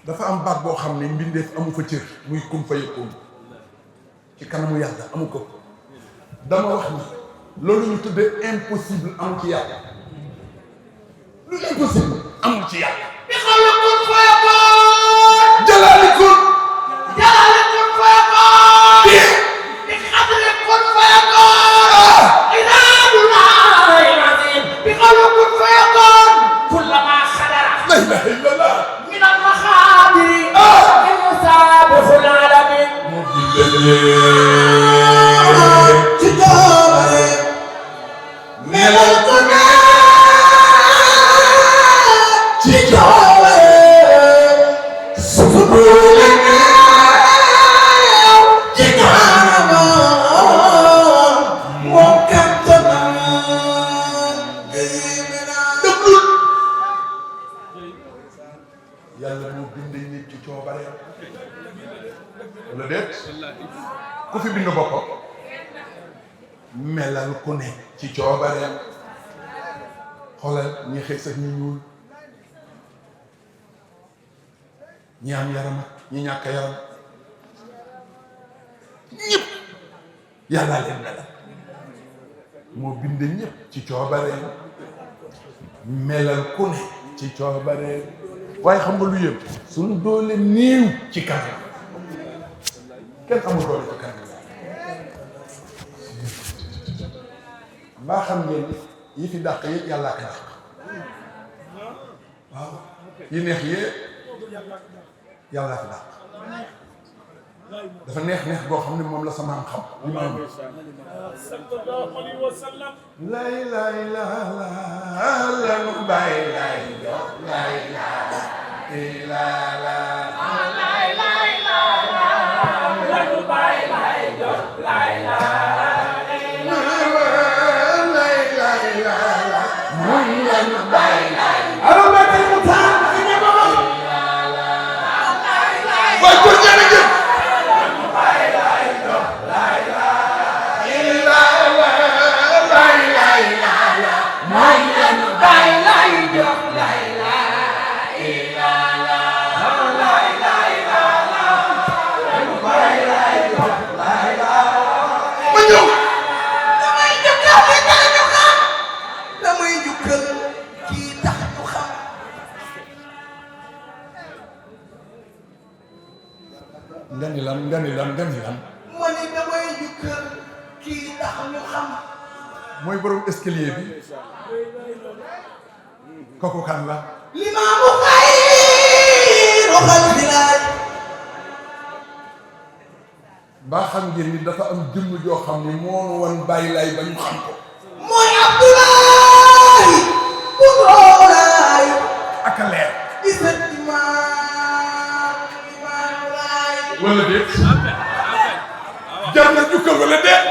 dafa am baat boo xam ne mbindeef amu fa cër muy kun fa yëkkoon ci kanamu yàlla amu ko dama wax ni loolu ñu tuddee impossible amu ci yàlla lu impossible amul ci yàlla jalaalikun la ilaha illallah ci coobare melal ku ne ci coobare su doole ci kanamam moom kattanam déglul yàlla moo bind nit ci coobare wala déet ku fi bind boppam melal ku ne ci coobareem xoolal ñi xëy sax ñu ñuul ñi am yaram ñi ñàkk yaram ñëpp yàlla leen melal moo bind ñëpp ci coobareem melal ku ne ci coobareem waaye xam nga lu yëpp suñu doole néew ci kanam kenn amul doole ci kanam mbaa xam ngeen yi fi dàq yëpp yàllaa ko dàq waaw yi neex yëpp yàllaa ko dàq dafa neex boo xam ne moom la sama am xam li ma am sallallahu alayhi wa sallam la ilaha illallah la nu bàyyi lay jox la ilaha illallah la ilaha illallah la nu bàyyi lay jox la ilaha illallah moom la nu bàyyi lay aromatul mutaan ni ma waaye ko jërëjëf ngani lan ma ni damay jukkal kii tax ñu xam mooy borom escalier bi kooku kan la limaamu xayru xalqilaay baa xam ngeen ni dafa am jëmm joo xam ni moo wan bàyyi laay ba ñu xam ko mooy Abdoulaye Boulaye ak a leer wala déet jar na jukkal wala déet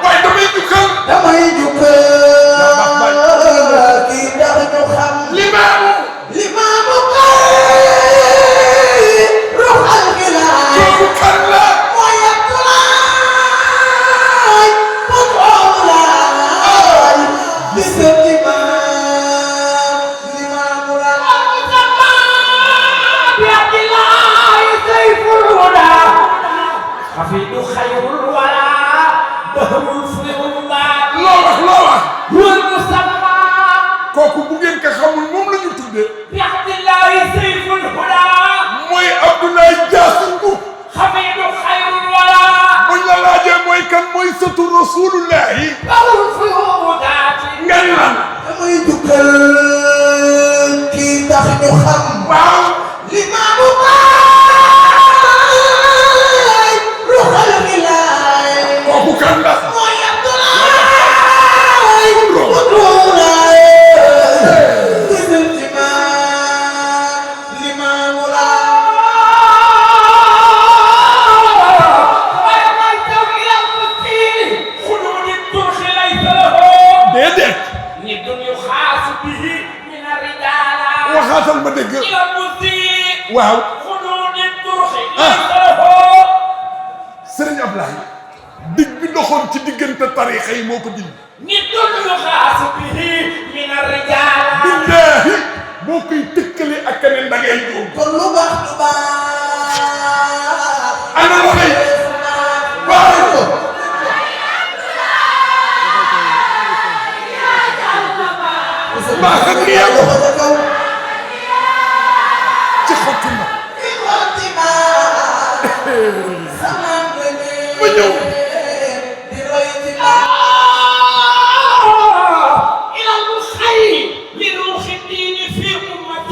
waaye damay jukkal kii ndax ñu xam limaamu xayru xalqilaay kooku kan la mooy Abdoulaye Boulaye gis حفيد خير الورى بهم الفيوضات لولا هو المسمى كوكو بوغين كخمول موم لا نيو تودé بعبد الله سيف الهدى موي عبد الله جاسنكو حفيد خير الورى بن لا لاجي موي كان موي ستو رسول الله بهم الفيوضات غانا موي دوكل كي تاخ ñu xam waaw limaamu kooku kan la mooy Abdoulaye Boulaye limaamu la déedéet waxaatal ma dégg waaw Sëriñ Ablaye dig bi doxoon ci diggante tarixa yi moo ko dindi nit doon yu xaasu bihi min ar-rijaal billaahi boo koy tëkkale ak keneen da ngay jóg kon lu baax lu baax ana waxee waaw ko maa xam ni yow ci xottu ma ma ñëw إلى الخير لروح الدين في أمة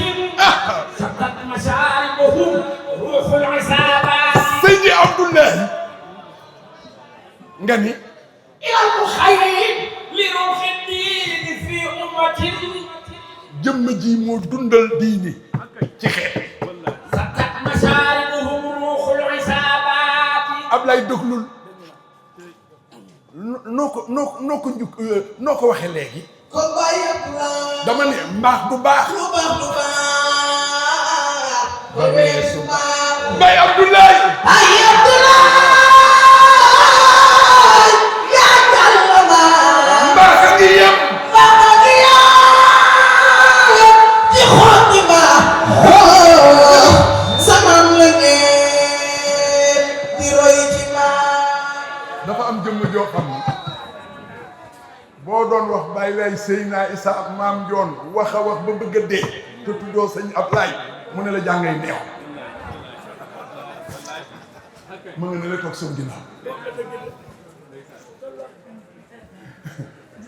شتت مشاربهم روح العصابات سيدي عبد الله غني إلى الخير لروح الدين في أمة جم جي مو دندل ديني ci xeet شتت مشاربهم روح العصابات Ablaye déglul noo ko waxee léegi kon bàyyi Abdoulaye dama ne mbaax du baax lu baax du baax ba weesu baax bàyyi Abdoulaye bàyyi Abdoulaye yaa jàll baax mbaax a ngi yem mbaax a ngi yem ci xool di baax sama bàyyi lay Seyna Issa maam Njoon wax a wax ba bëgg a dee te tuddoo sëñ Ablaay mu ne la jàngay neex mu nga ne la toog seen ginnaaw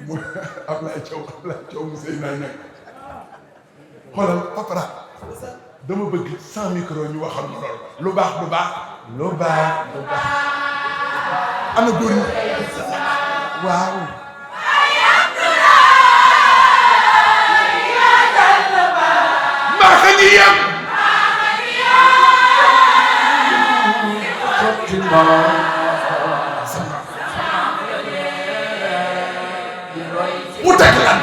mu Ablaay Thiaw mu Seyna nag xoolal papara dama bëgg 100 micro ñu waxal ma loolu lu baax lu baax lu baax lu baax ana góor ñi waaw maaxa ñi yam mu teg lan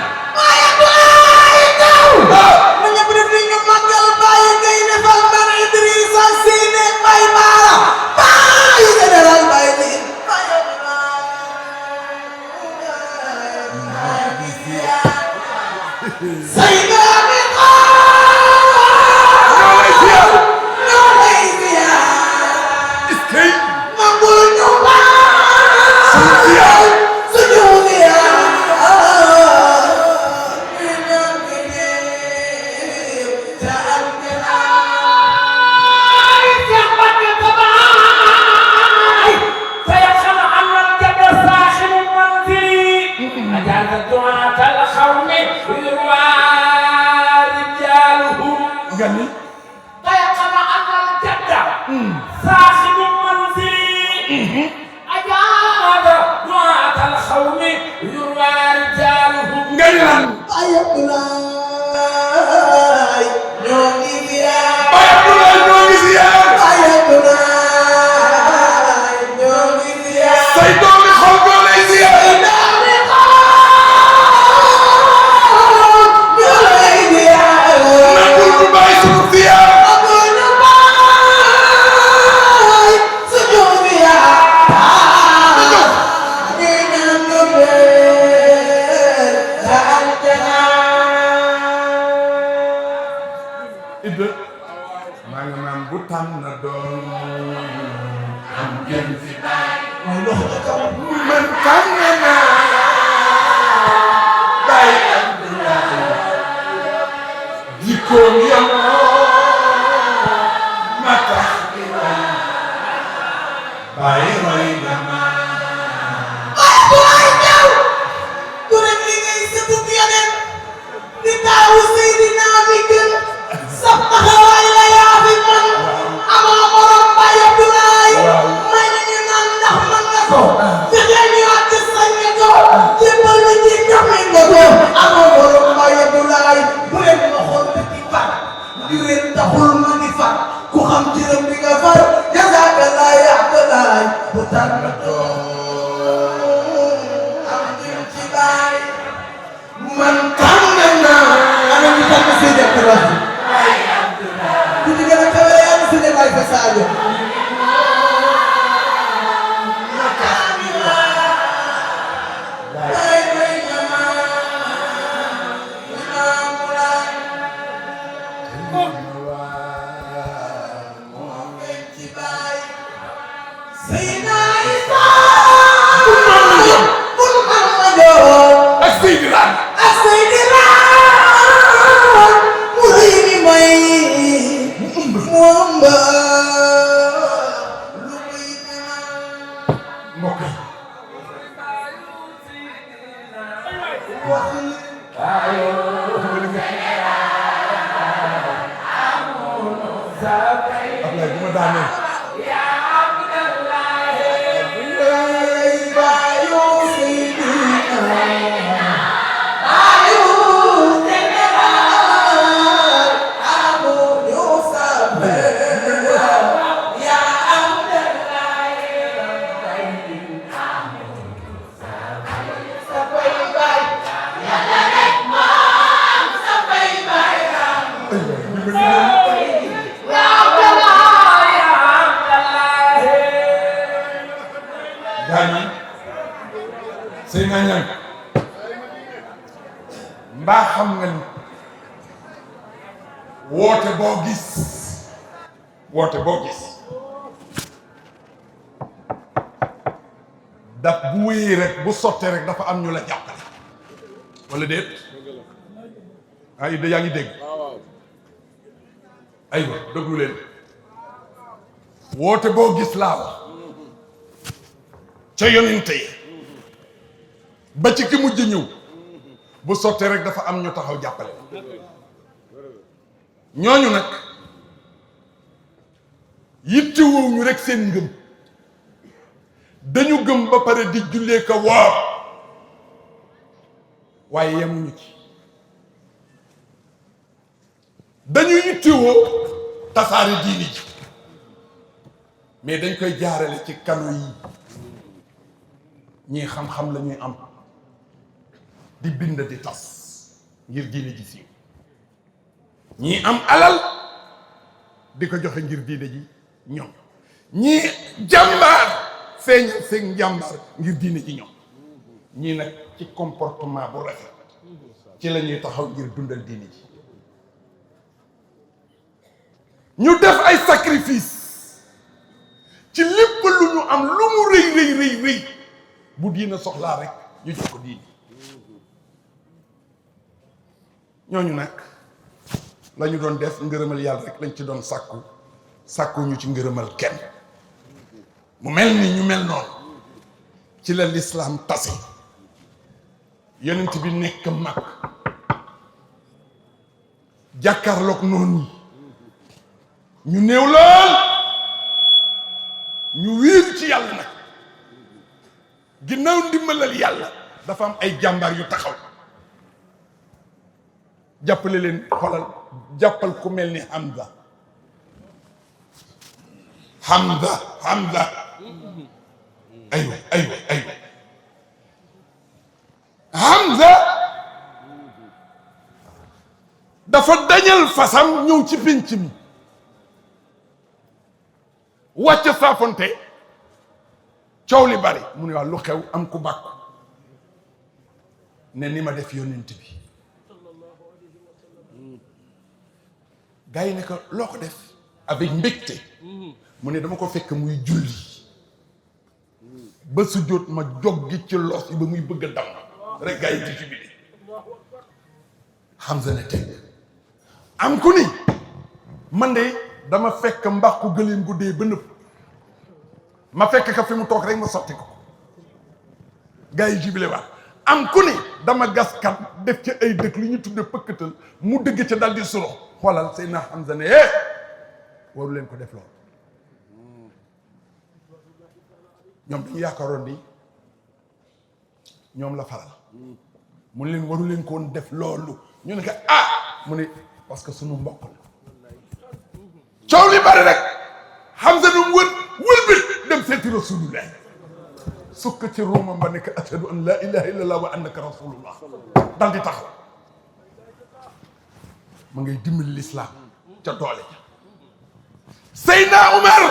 mbaa xam nga ni woote boo gis daf bu wéyee rek bu sottee rek dafa am ñu la jàppale wala déet ay da yaa ngi dégg aywa déglu leen woote boo gis laa wax ca yonente yi ba ci ki mujj ñëw bu sottee rek dafa am ñu taxaw jàppale ñooñu nag yittewoo ñu rek seen ngëm dañu gëm ba pare di jullee ko woor waaye yemuñu ci dañu yittewoo tasaare diini ji mais dañ koy jaarale ci kano yi ñii xam-xam la ñuy am di bind di tas ngir diine ji siiw ñii am alal di ko joxe ngir diine ji ñoom ñii jàmbaar feeñal seen jàmbaar ngir diine ji ñoom ñii nag ci comportement bu rafet ci la ñuy taxaw ngir dundal diine ji ñu def ay sacrifice ci lépp lu ñu am lu mu rëy bu diina soxlaa rek ñu jox ko diine ñooñu nag la ñu doon def ngërëmal yàlla rek lañ ci doon sàkku ñu ci ngërëmal kenn mu mel ni ñu mel noonu ci la lislaam tase yonent bi nekk mag jàkkaarloog noonu ñu néew lool ñu wéeru ci yàlla nag ginnaaw ndimbalal yàlla dafa am ay jàmbaar yu taxaw jàppale leen xolal jàppal ku mel ni Hamza aywa Hamza dafa dañal fasam ñëw ci pénc mi wàcc saafonte coow li bari mu ne waa lu xew am ku bàkku ne ni ma def yonent bi gars yi ne ko loo ko def avec mbégte mu ne dama ko fekk muy julli ba su jot ma joggi ci los yi ba muy bëgg a dam rek gars yi di jubile Hamza ne teg am ku ni man de dama fekk mbàqu gëléem gu dee ba nëpp ma fekk ka fi mu toog rek ma sotti ko gars yi jubile waat am ku ni dama gas kat def ci ay dëkk li ñu tudde pëkkatal mu dëgg ca dal di suro xoolal Seydina Hamza ne waru leen ko def loolu ñoom dañu yaakaaroon ni ñoom la faral mu ne leen waru leen ko woon def loolu ñu ne ko mu ne parce que sunu mbokk la coow li bari rek Hamza nu wël bi dem seeti rasulullah sukk ci ruumam ba nekk ashhadu an la ilaha illallah wa annaka rasulullah dal di taxaw ma ngay dimbali l'islam ca doole ja Seydina Umar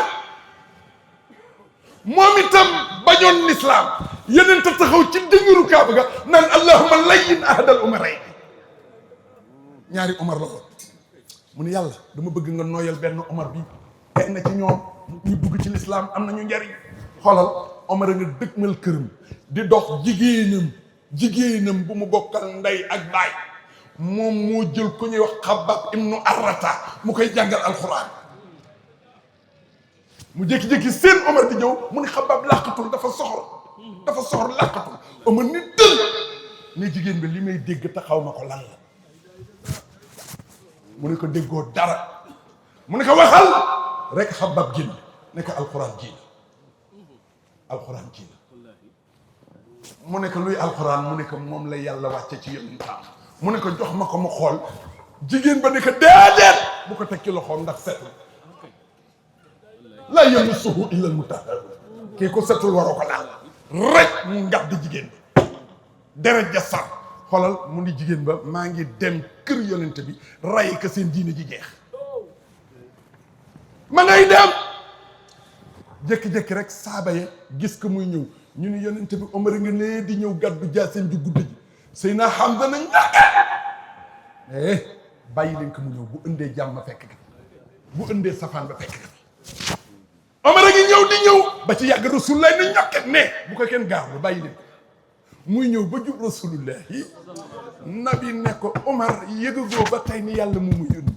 moom itam bañoon l'islam yeneen ta taxaw ci dëngëru Kaaba ga naan allahumma layyin ahadal umarayn ñaari Umar la woon mu ne yàlla dama bëgg nga nooyal benn Umar bi teg na ci ñoom ñu dugg ci l'islam am nañu njariñ xoolal Omar a nga dëgmal këram di dox jigéenam bu mu bokkal ndey ak baay moom moo jël ku ñuy wax Xabbaab ibnu Arrata mu koy jàngal alxuraan mu jékki-jékki seen Omar di ñëw mu ne Xabbaab làqatul dafa soxor làqatul Omar ni dël ne jigéen bi li may dégg taxaw ma ko lan la mu ne ko déggoo dara mu ne ko waxal rek Xabbaab génn ne ko alxuraan ji la mu ne ko luy alxuraan mu ne ko moom la yàlla wàcce ci yonentam mu ne ko jox ma ko mu xool jigéen ba ne ko déedéet bu ko teg ci loxoom ndax setul laa yamassuhu illa al-mutahharun kii ko setul waroo ko laal rek mu ngax di jigéen bi deret ja sar xoolal mu ni jigéen ba maa ngi dem kër yonent bi ray ka seen diine ji jeex ma ngay dem jékki-jékki rek saaba ya gis ko muy ñëw ñu ni yonent bi Omar nga nee di ñëw gàddu jaaseen ju gudd ji Seydina Hamza na ñàkk bàyyi leen ko mu ñëw bu ëndee jàmm fekk ka bu ëndee safaan ba fekk ka Omar a ngi ñëw di ñëw ba ci yàgg Rasulullah na ñokket ne bu ko kenn gaar ba bàyyi leen muy ñëw ba jub rasulullahi nabi ne ko Omar yëgagoo ba tey ni yàlla mu yónni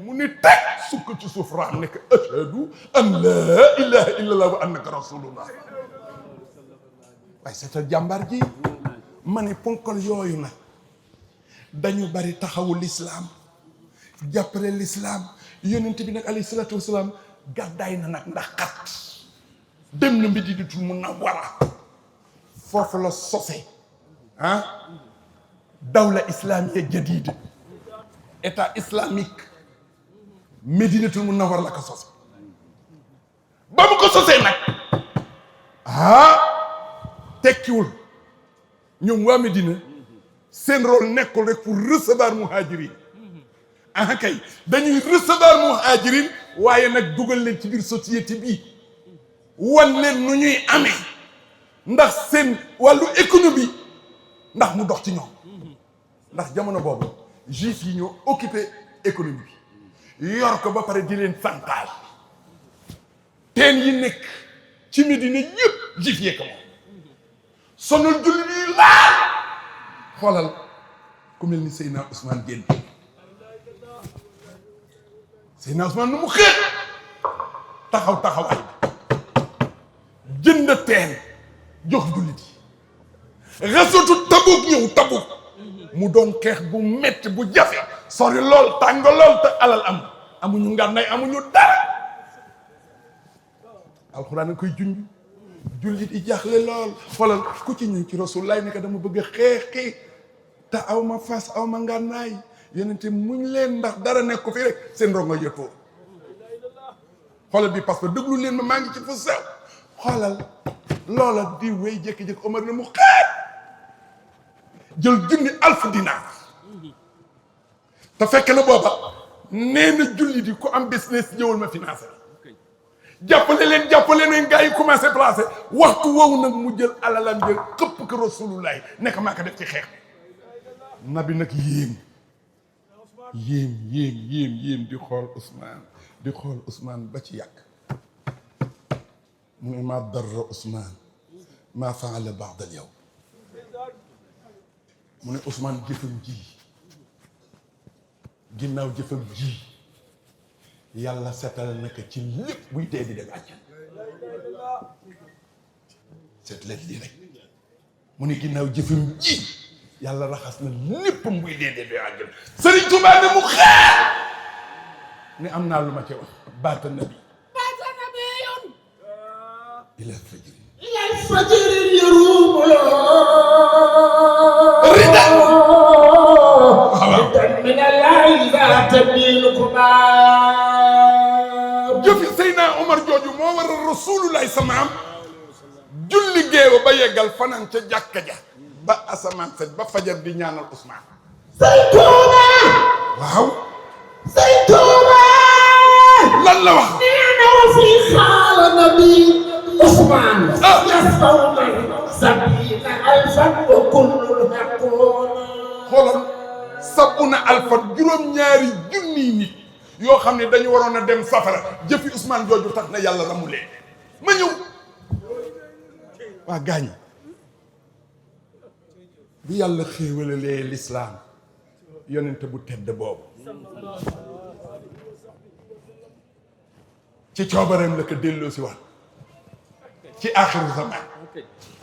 mu ni teg sukk ci suuf raam ne ko ashhadu an laa ilaha illallah wa annaka rasulullah waaye seetal jàmbaar ji ma ne ponkal yooyu nag dañu bari taxawu lislaam jàppale lislaam yonent bi nag alayhi salaatu wasalaam gàddaay na nag ndax xat dem na Madinatul Munawwara foofu la sose dawla islamique jadida état islamique Madinatul Munawwara la ko sose ba mu ko sosee nag tekkiwul ñoom waa Medina seen rôle nekkul rek pour recevoir muhajirin kay dañuy recevoir muhajirin waaye nag dugal leen ci biir société bi wan leen nu ñuy amee ndax seen wàllu économie ndax mu dox ci ñoom ndax jamono boobu juif yi ñoo occupé économie bi yor ko ba pare di leen santaal teen yi nekk ci Medina yëpp juif yee ko moom sonal jullit yi laal xoolal ku mel ni Seydina Ousmane génn Seydina Ousmane nu mu xeex taxawaay jënd teen jox jullit yi rasatu Tabuk ñëw Tabuk mu doon xeex bu metti bu jafe sori lool tàng lool te alal amuñu ngànnaay amuñu dara alxuraan a koy junj jullit yi jaaxle lool xoolal ku ci ñëw ci Rasulullah ne ko dama bëgg a xeexi te aw ma fas aw ma ngànnaay yonente muñ leen ndax dara nekk ko fi rek seen rongo yëppoo xoolal bi parce que déglu leen ma maa ngi ci fu sew xoolal loola di wéy jékki-jékki Omar ne mu xeex jël junni alfu dinaar te fekk na booba nee na jullit yi ku am business ñëwul ma financé jàppale leen gars yi commencé placé waxtu woowu nag mu jël alalam jël xëpp ko Rasulullah nekk maa ko def ci xeex nabi nag yéem di xool Ousmane ba ci yàgg mu ne maa darra Ousmane maa faala ba'da al-yawm mu ne Ousmane jëfam ji ginnaaw jëfam ji yàlla seetal na ko ci lépp buy dee di dem àjjana seet leen lii rek mu ne ginnaaw jëfam ji yàlla raxas na lépp buy dee di dem àjjana Sëriñ Tuubaa ne mu xeex ne am naa lu ma ci wax baata nabi yoon ila fajri yarumu ridan min allahi zaata biinukumaa jëfi Seydina Omar jooju moo war a Rasulullah samaam julli géewa ba yeggal fanaan ca jàkka ja ba asamaan set ba fajar di ñaanal Ousmane Sëriñ Tuuba waaw Sëriñ Tuuba lan la wax nee na wa fi xaala nabi Ousmane yasfawna sabina alfan wa kullul haqquna xoolal sabuna alfan juróom-ñaari junniy nit yoo xam ne dañu waroon a dem safara jëfi Ousmane jooju tax na yàlla ramu leen ma ñëw waa gaañ bi yàlla xéewalalee lislaam yonente bu tedd boobu ci coobareem la ko delloo si waat ci aaxiru zaman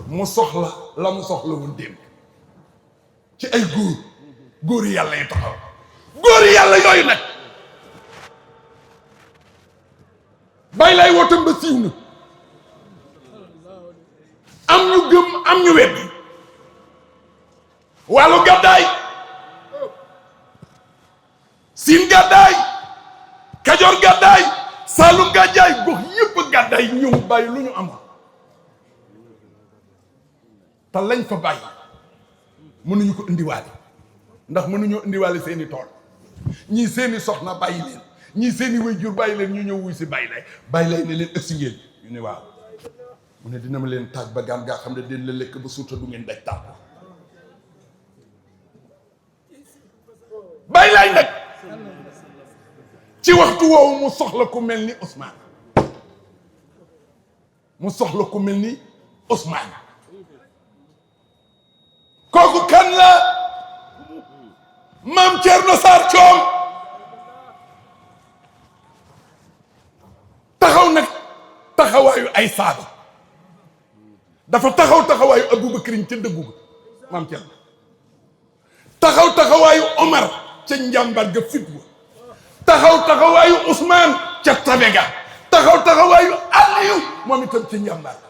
mu soxla la mu soxla woon démb ci ay góor yi yàlla yi taxaw góor yi yàlla yooyu nag bàyyi laay wootam ba siiw na am ñu gëm am ñu weddi wàllu gàddaay siin gàddaay kajoor gàddaay saalum gàddaay gox yëpp gàddaay ñëw bàyyi lu ñu am te lañ fa bàyyi mënuñu ko indiwaale ndax mënuñoo indiwaale seeni tool ñii seeni soxna bàyyi leen ñii seeni waajur bàyyi leen ñu ñëw wuy si bàyyi lay ne leen ëgsi ngeen ñu ne waaw mu ne dina ma leen tàgg ba gaan gaa xam ne den la lekk ba suurta du ngeen daj tàpp bàyyi laay nag ci waxtu woowu mu soxla ku mel ni Ousmane mu soxla ku mel ni Ousmane kooku kan la maam Thierno Sarr Thiom taxaw nag taxawaayu ay saaba dafa taxawaayu Aboubacrine ca dëggu ga maam Thierno taxawaayu Omar ca njàmbar ga fit wa taxawaayu Ousmane ca tabe ga taxawaayu Aliou moom itam ca njàmbar ga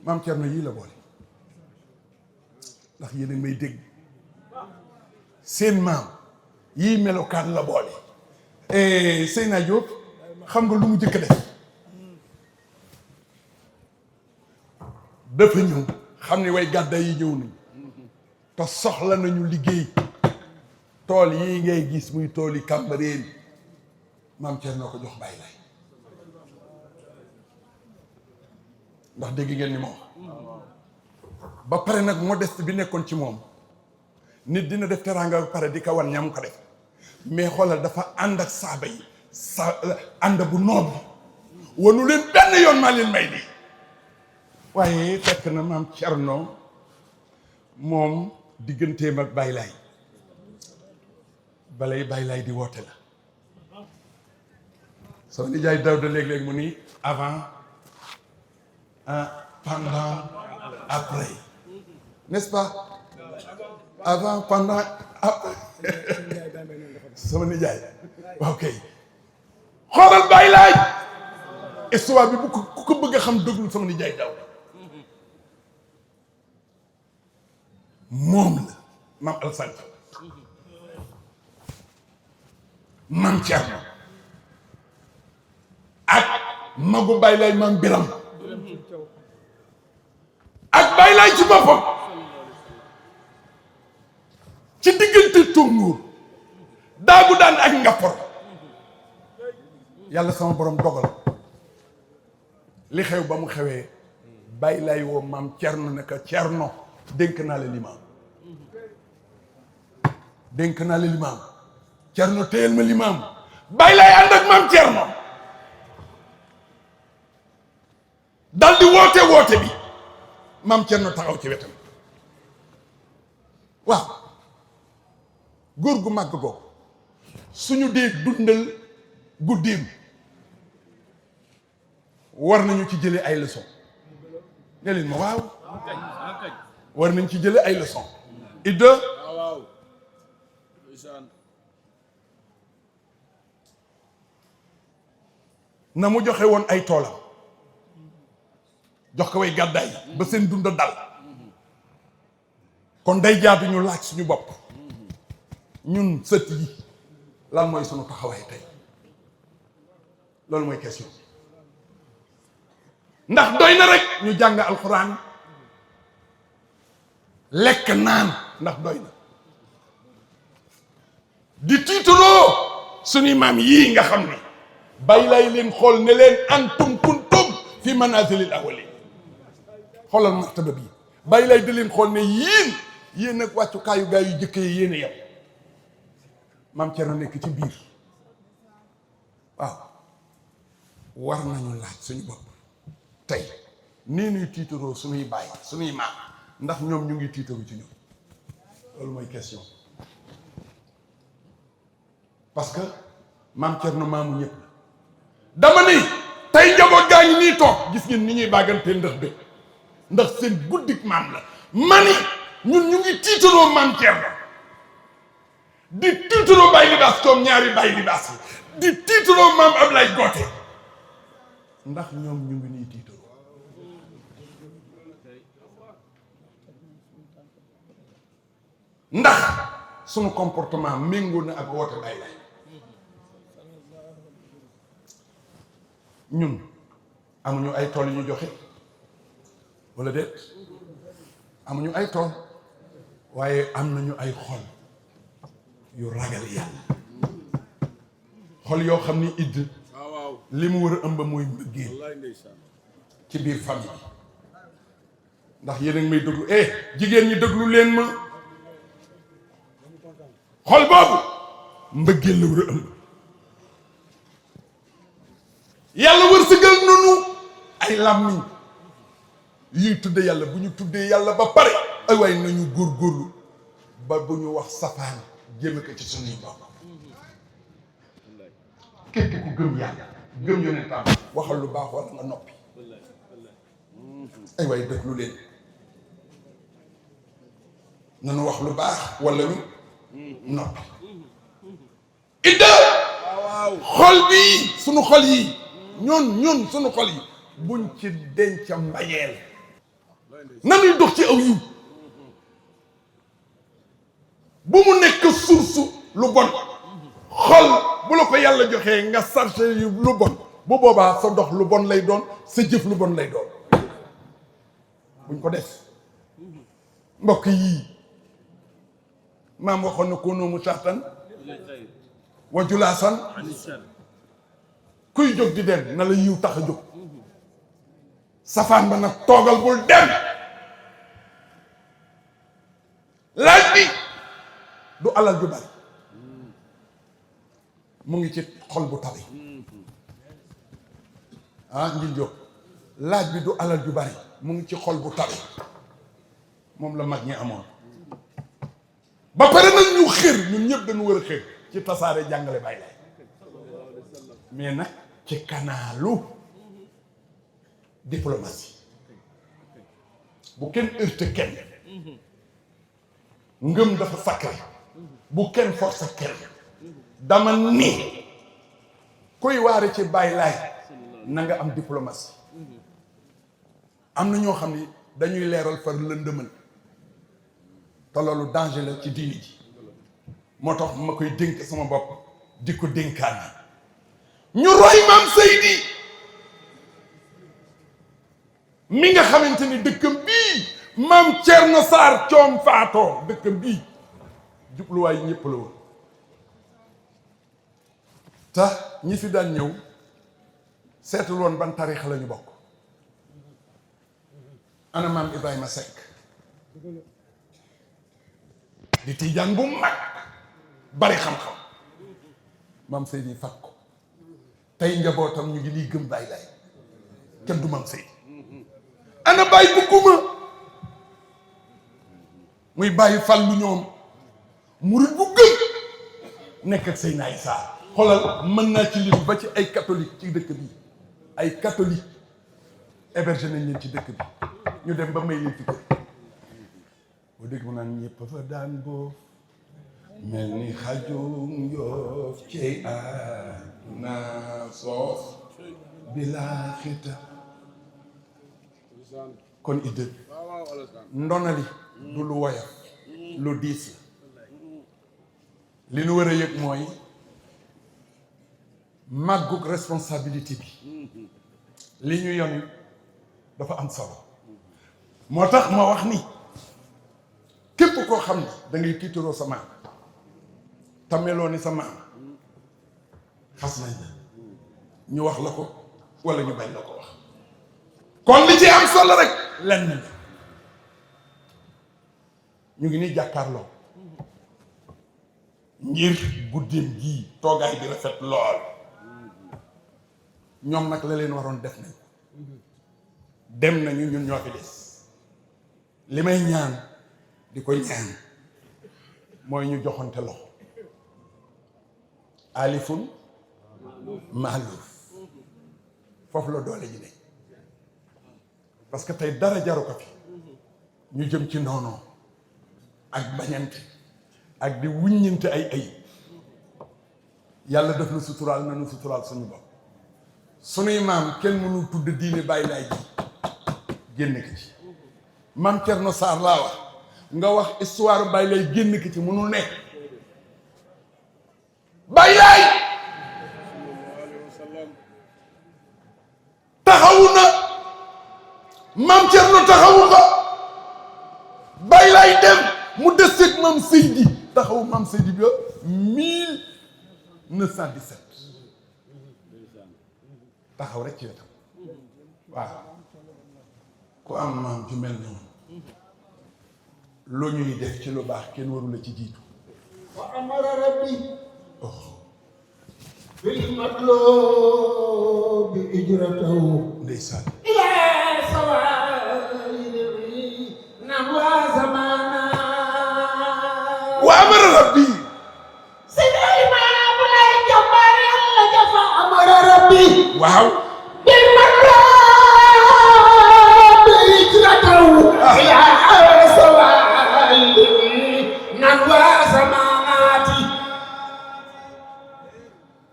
maam Thierno yii la boole ndax yéen a may dégg seen maam yii melokaan la boole Seyna Diop xam nga lu mu jëkk def dafa ñëw xam ne way gàdda yi ñëw nañ te soxla nañu liggéey tool yii ngay gis muy tool yi Cambérène maam Thierno ko jox bàyyi lay ndax dégg ngeen ni moom ba pare nag modeste bi nekkoon ci moom nit dina def teraanga ba pare di ko wan ñam ko def mais xoolal dafa ànd ak saaba yi ànd bu noobu wanu leen benn yoon maa leen may lii waaye fekk na maam Thierno moom digganteem ak Baye Laye balay Baye Laye di woote la soo nijaay daw da léeg-léeg mu ni avant pendant après n'est-ce pas avant pendant après sama nijaay waaw kay xoolal Baye Laye histoire bi bu ku ko bëgg a xam dëggul sama nijaay daw moom la maam Alassane maam Thierno ak magu Baye Laye maam Biram ak Baye Laye ci boppam ci diggante Tóngoor daagu daan ak Ngappor yàlla sama borom dogal li xew ba mu xewee Baye Laye woo maam Thierno ne ko Thierno dénk naa la limaam dénk naa la limaam Thierno téyel ma limaam Baye Laye ànd ak maam Thierno dal di woote bi maam Thierno taxaw ci wetam waaw góor gu màgg googu suñu dee dundal guddeem war nañu ci jële ay leçon ne leen ma waaw war nañ ci jële ay leçon idda na mu joxe woon ay toolam jox ko way gàddaay ba seen dund dal kon day jaadu ñu laaj suñu bopp ñun sët yi lan mooy suñu taxawaay tey loolu mooy question ndax doy na rek ñu jàng alxuraan lekk naan ndax doy na di tiitaloo suñuy maam yii nga xam ne Baye Laye leen xool ne leen antum kuntum fi manazilil awwalin xoolal martaba bi Baye Laye da leen xool ne yéen nag wàccukaayu gaa yu jëkk yi yéen a yem maam Thierno nekk ci biir waaw war nañu laaj suñu bopp tey nii ñuy tiitaroo suñuy baay suñuy maam ndax ñoom ñu ngi tiitaru ci ñoom loolu mooy question parce que maam Thierno maamu ñëpp dama ni tey njaboot gaa ngi nii toog gis ngeen ni ñuy bàggantee ndax seen guddik maam la mani ñun ñu ngi tiitaroo maam Thierno di tiitaroo Baye Libaas Thiom ñaari Baye Libaas yi di tiitaroo maam Ablaye Gote ndax ñoom ñu ngi nii tiitaroo ndax sunu comportement méngoo na ak woote Baye Laye ñun amuñu ay tool yu ñu joxe wala déet amuñu ay tool waaye am nañu ay xol yu ragal yàlla xol yoo xam ni idd li mu war a ëmb mooy mbëggeel ci biir famille ndax yéen a ngi may déglu jigéen ñi déglu leen ma xol boobu mbëggeel la war a ëmb yàlla wërsëgal nanu ay làmmiñ yuy tudde yàlla bu ñu tuddee yàlla ba pare ay waay nañu góorgóorlu ba bu ñu wax safaan jéem ko ci suñuy mbokk képp ku gëm yàlla gëm yonentam waxal lu baax wala nga noppi ay waay déglu leen nanu wax lu baax wala ñu noppi idda xol bi sunu xol yi ñun sunu xol yi buñ ci denc mbañeel nanuy dox ci aw yiw bu mu nekk source lu bon xol bu la ko yàlla joxee nga chargé yu lu bon bu boobaa sa dox lu bon lay doon sa jëf lu bon lay doon buñ ko def mbokk yii maam waxoon na kunu musaatan wa julaasan kuy jóg di dem na la yiw tax a jóg safaan ba nag toogal bul dem laaj bi du alal ju bari mu ngi ci xol bu tabi ngir jóg laaj bi du alal ju bari mu ngi ci xol bu tabi moom la mag ñi amoon ba pare nag ñu xër ñun ñëpp dañu war a xër ci tasaare jàngale Baay Laay mais nag ci kanaalu diplomatie bu kenn heurte kenn ngëm dafa sacré bu kenn force kenn dama ni kuy waare ci Baay Laay na nga am diplomatie am na ñoo xam ni dañuy leeral far lëndëmal te loolu danger la ci diini ji moo tax ma koy dénk sama bopp di ko dénkaan ñu roy maam Seydi mi nga xamante ni dëkkam bii maam Thierno Sarr coom faatoo dëkkam bii jubluwaay ñëpp la woon te ñi fi daan ñëw seetul woon ban tarixa la ñu bokk ana maam Ibrahima Seck di tiijaan bu mag bari xam-xam maam Seydi fat ko tey njabootam ñu ngi lii gëm Baay Laay kenn du maam Seydi ana bàyyi bu guma muy bàyyi fàllu ñoom murid bu gëm nekk ak Seydina Issa xoolal mën naa ci lim ba ci ay catholique ci dëkk bi ay catholique hébergé nañ leen ci dëkk bi ñu dem ba may leen fi kër boo dégg mu naan ñëpp fa daan boof mel ni xajum yoof ci àdduna soof bilaa xita kon idée ndonali du lu woyof lu diis la li nu war a yëg mooy màggug responsabilité bi li ñu yonu dafa am solo moo tax ma wax ni képp koo xam ne da ngay tiitaroo sa maam tameloo ni sa maam xas nañ la ñu wax la ko wala ñu bañ la ko wax kon li ci am solo rek lenn la ñu ngi nii jàkkaarloo ngir guddeem gii toogaay bi rafet lool ñoom nag la leen waroon def nañ dem nañu ñun ñoo fi des li may ñaan di koy ñaan mooy ñu joxante loxo alifun maaluf foofu la doole ji ne parce que tey dara jaru ko fi ñu jëm ci noonoo ak bañante ak di wuññante ay ayib yàlla def na suturaal na nu suturaal suñu bopp sunuy maam kenn mënul tudd diine Baay Laay ji génn ki ci maam Thierno Sarr laa wax nga wax histoire Baay Laay génn ki ci mënul nekk Baay Laay taxawu na maam Thierno taxawu ko Baay Laay dem mu deseeg maam Seydi taxawu maam Seydi bi 1917 taxaw rek ci wetam waaw ku am maam ju mel noonu loo ñuy def ci lu baax kenn waru la ci jiitu wa amara rabbi bil matlubi ijratahu ndeysaan ila sawairi nam wa zaman waaw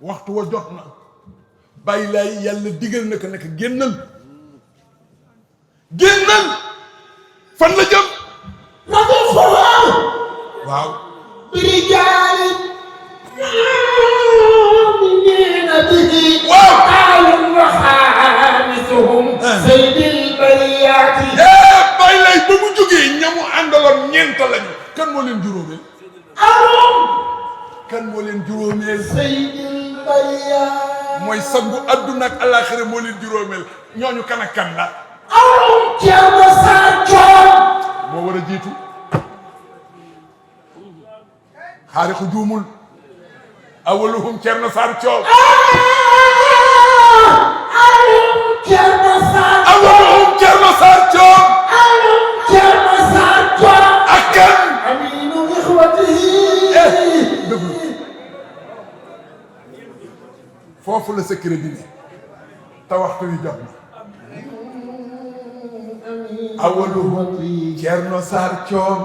waxtu wa jot na bàyyi laay yàlla digal na ko nag génnal génnal fan la jëm waaw bàyyi laay ba mu jógee ñamu àndaloon ñeent lañu kan moo leen juróomeel kan moo leen juróomeel mooy sangu adduna ak alaxira moo leen juróomeel ñooñu kan ak kan la moo war a jiitu xaarixu juumul awaluhum Cerno Saar Coob awaluhum Cerno Saar Coob ak kan déglu foofu la secret bi ne te waxtu wi jot na awaluhum Cerno Saar Coob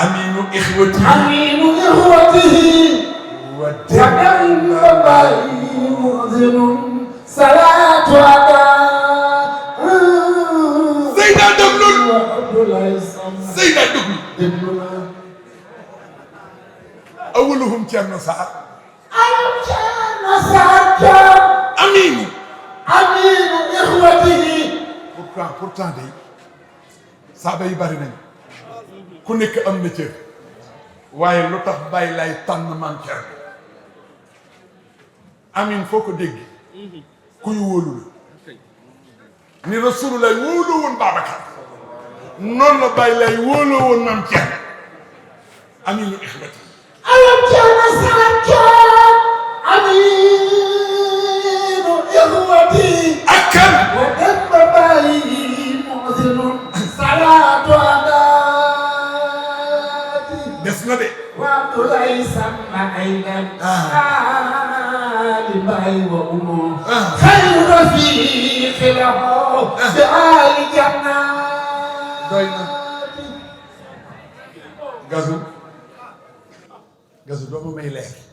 aminu ixwatihi wa dem salaatu ala Seyda déglul Seyda déglul awaluhum Cerno Saar aminu ixwatihi pourtant day saaba yi bari nañ ku nekk am na cër waaye lu tax bàyyi lay tànn maam Cerno amin foo ko dégg kuy wóolu la ni Rasulullah wóoloo woon Babacar noonu la bàyyi lay wóoloo woon maam Cerno aminu ixwati ak kan des na de Abdoulaye Samba Aïdane Ali Baye wa Umu xayru rafiqi lahu bi ali jannati doy na gazu doo ma may leer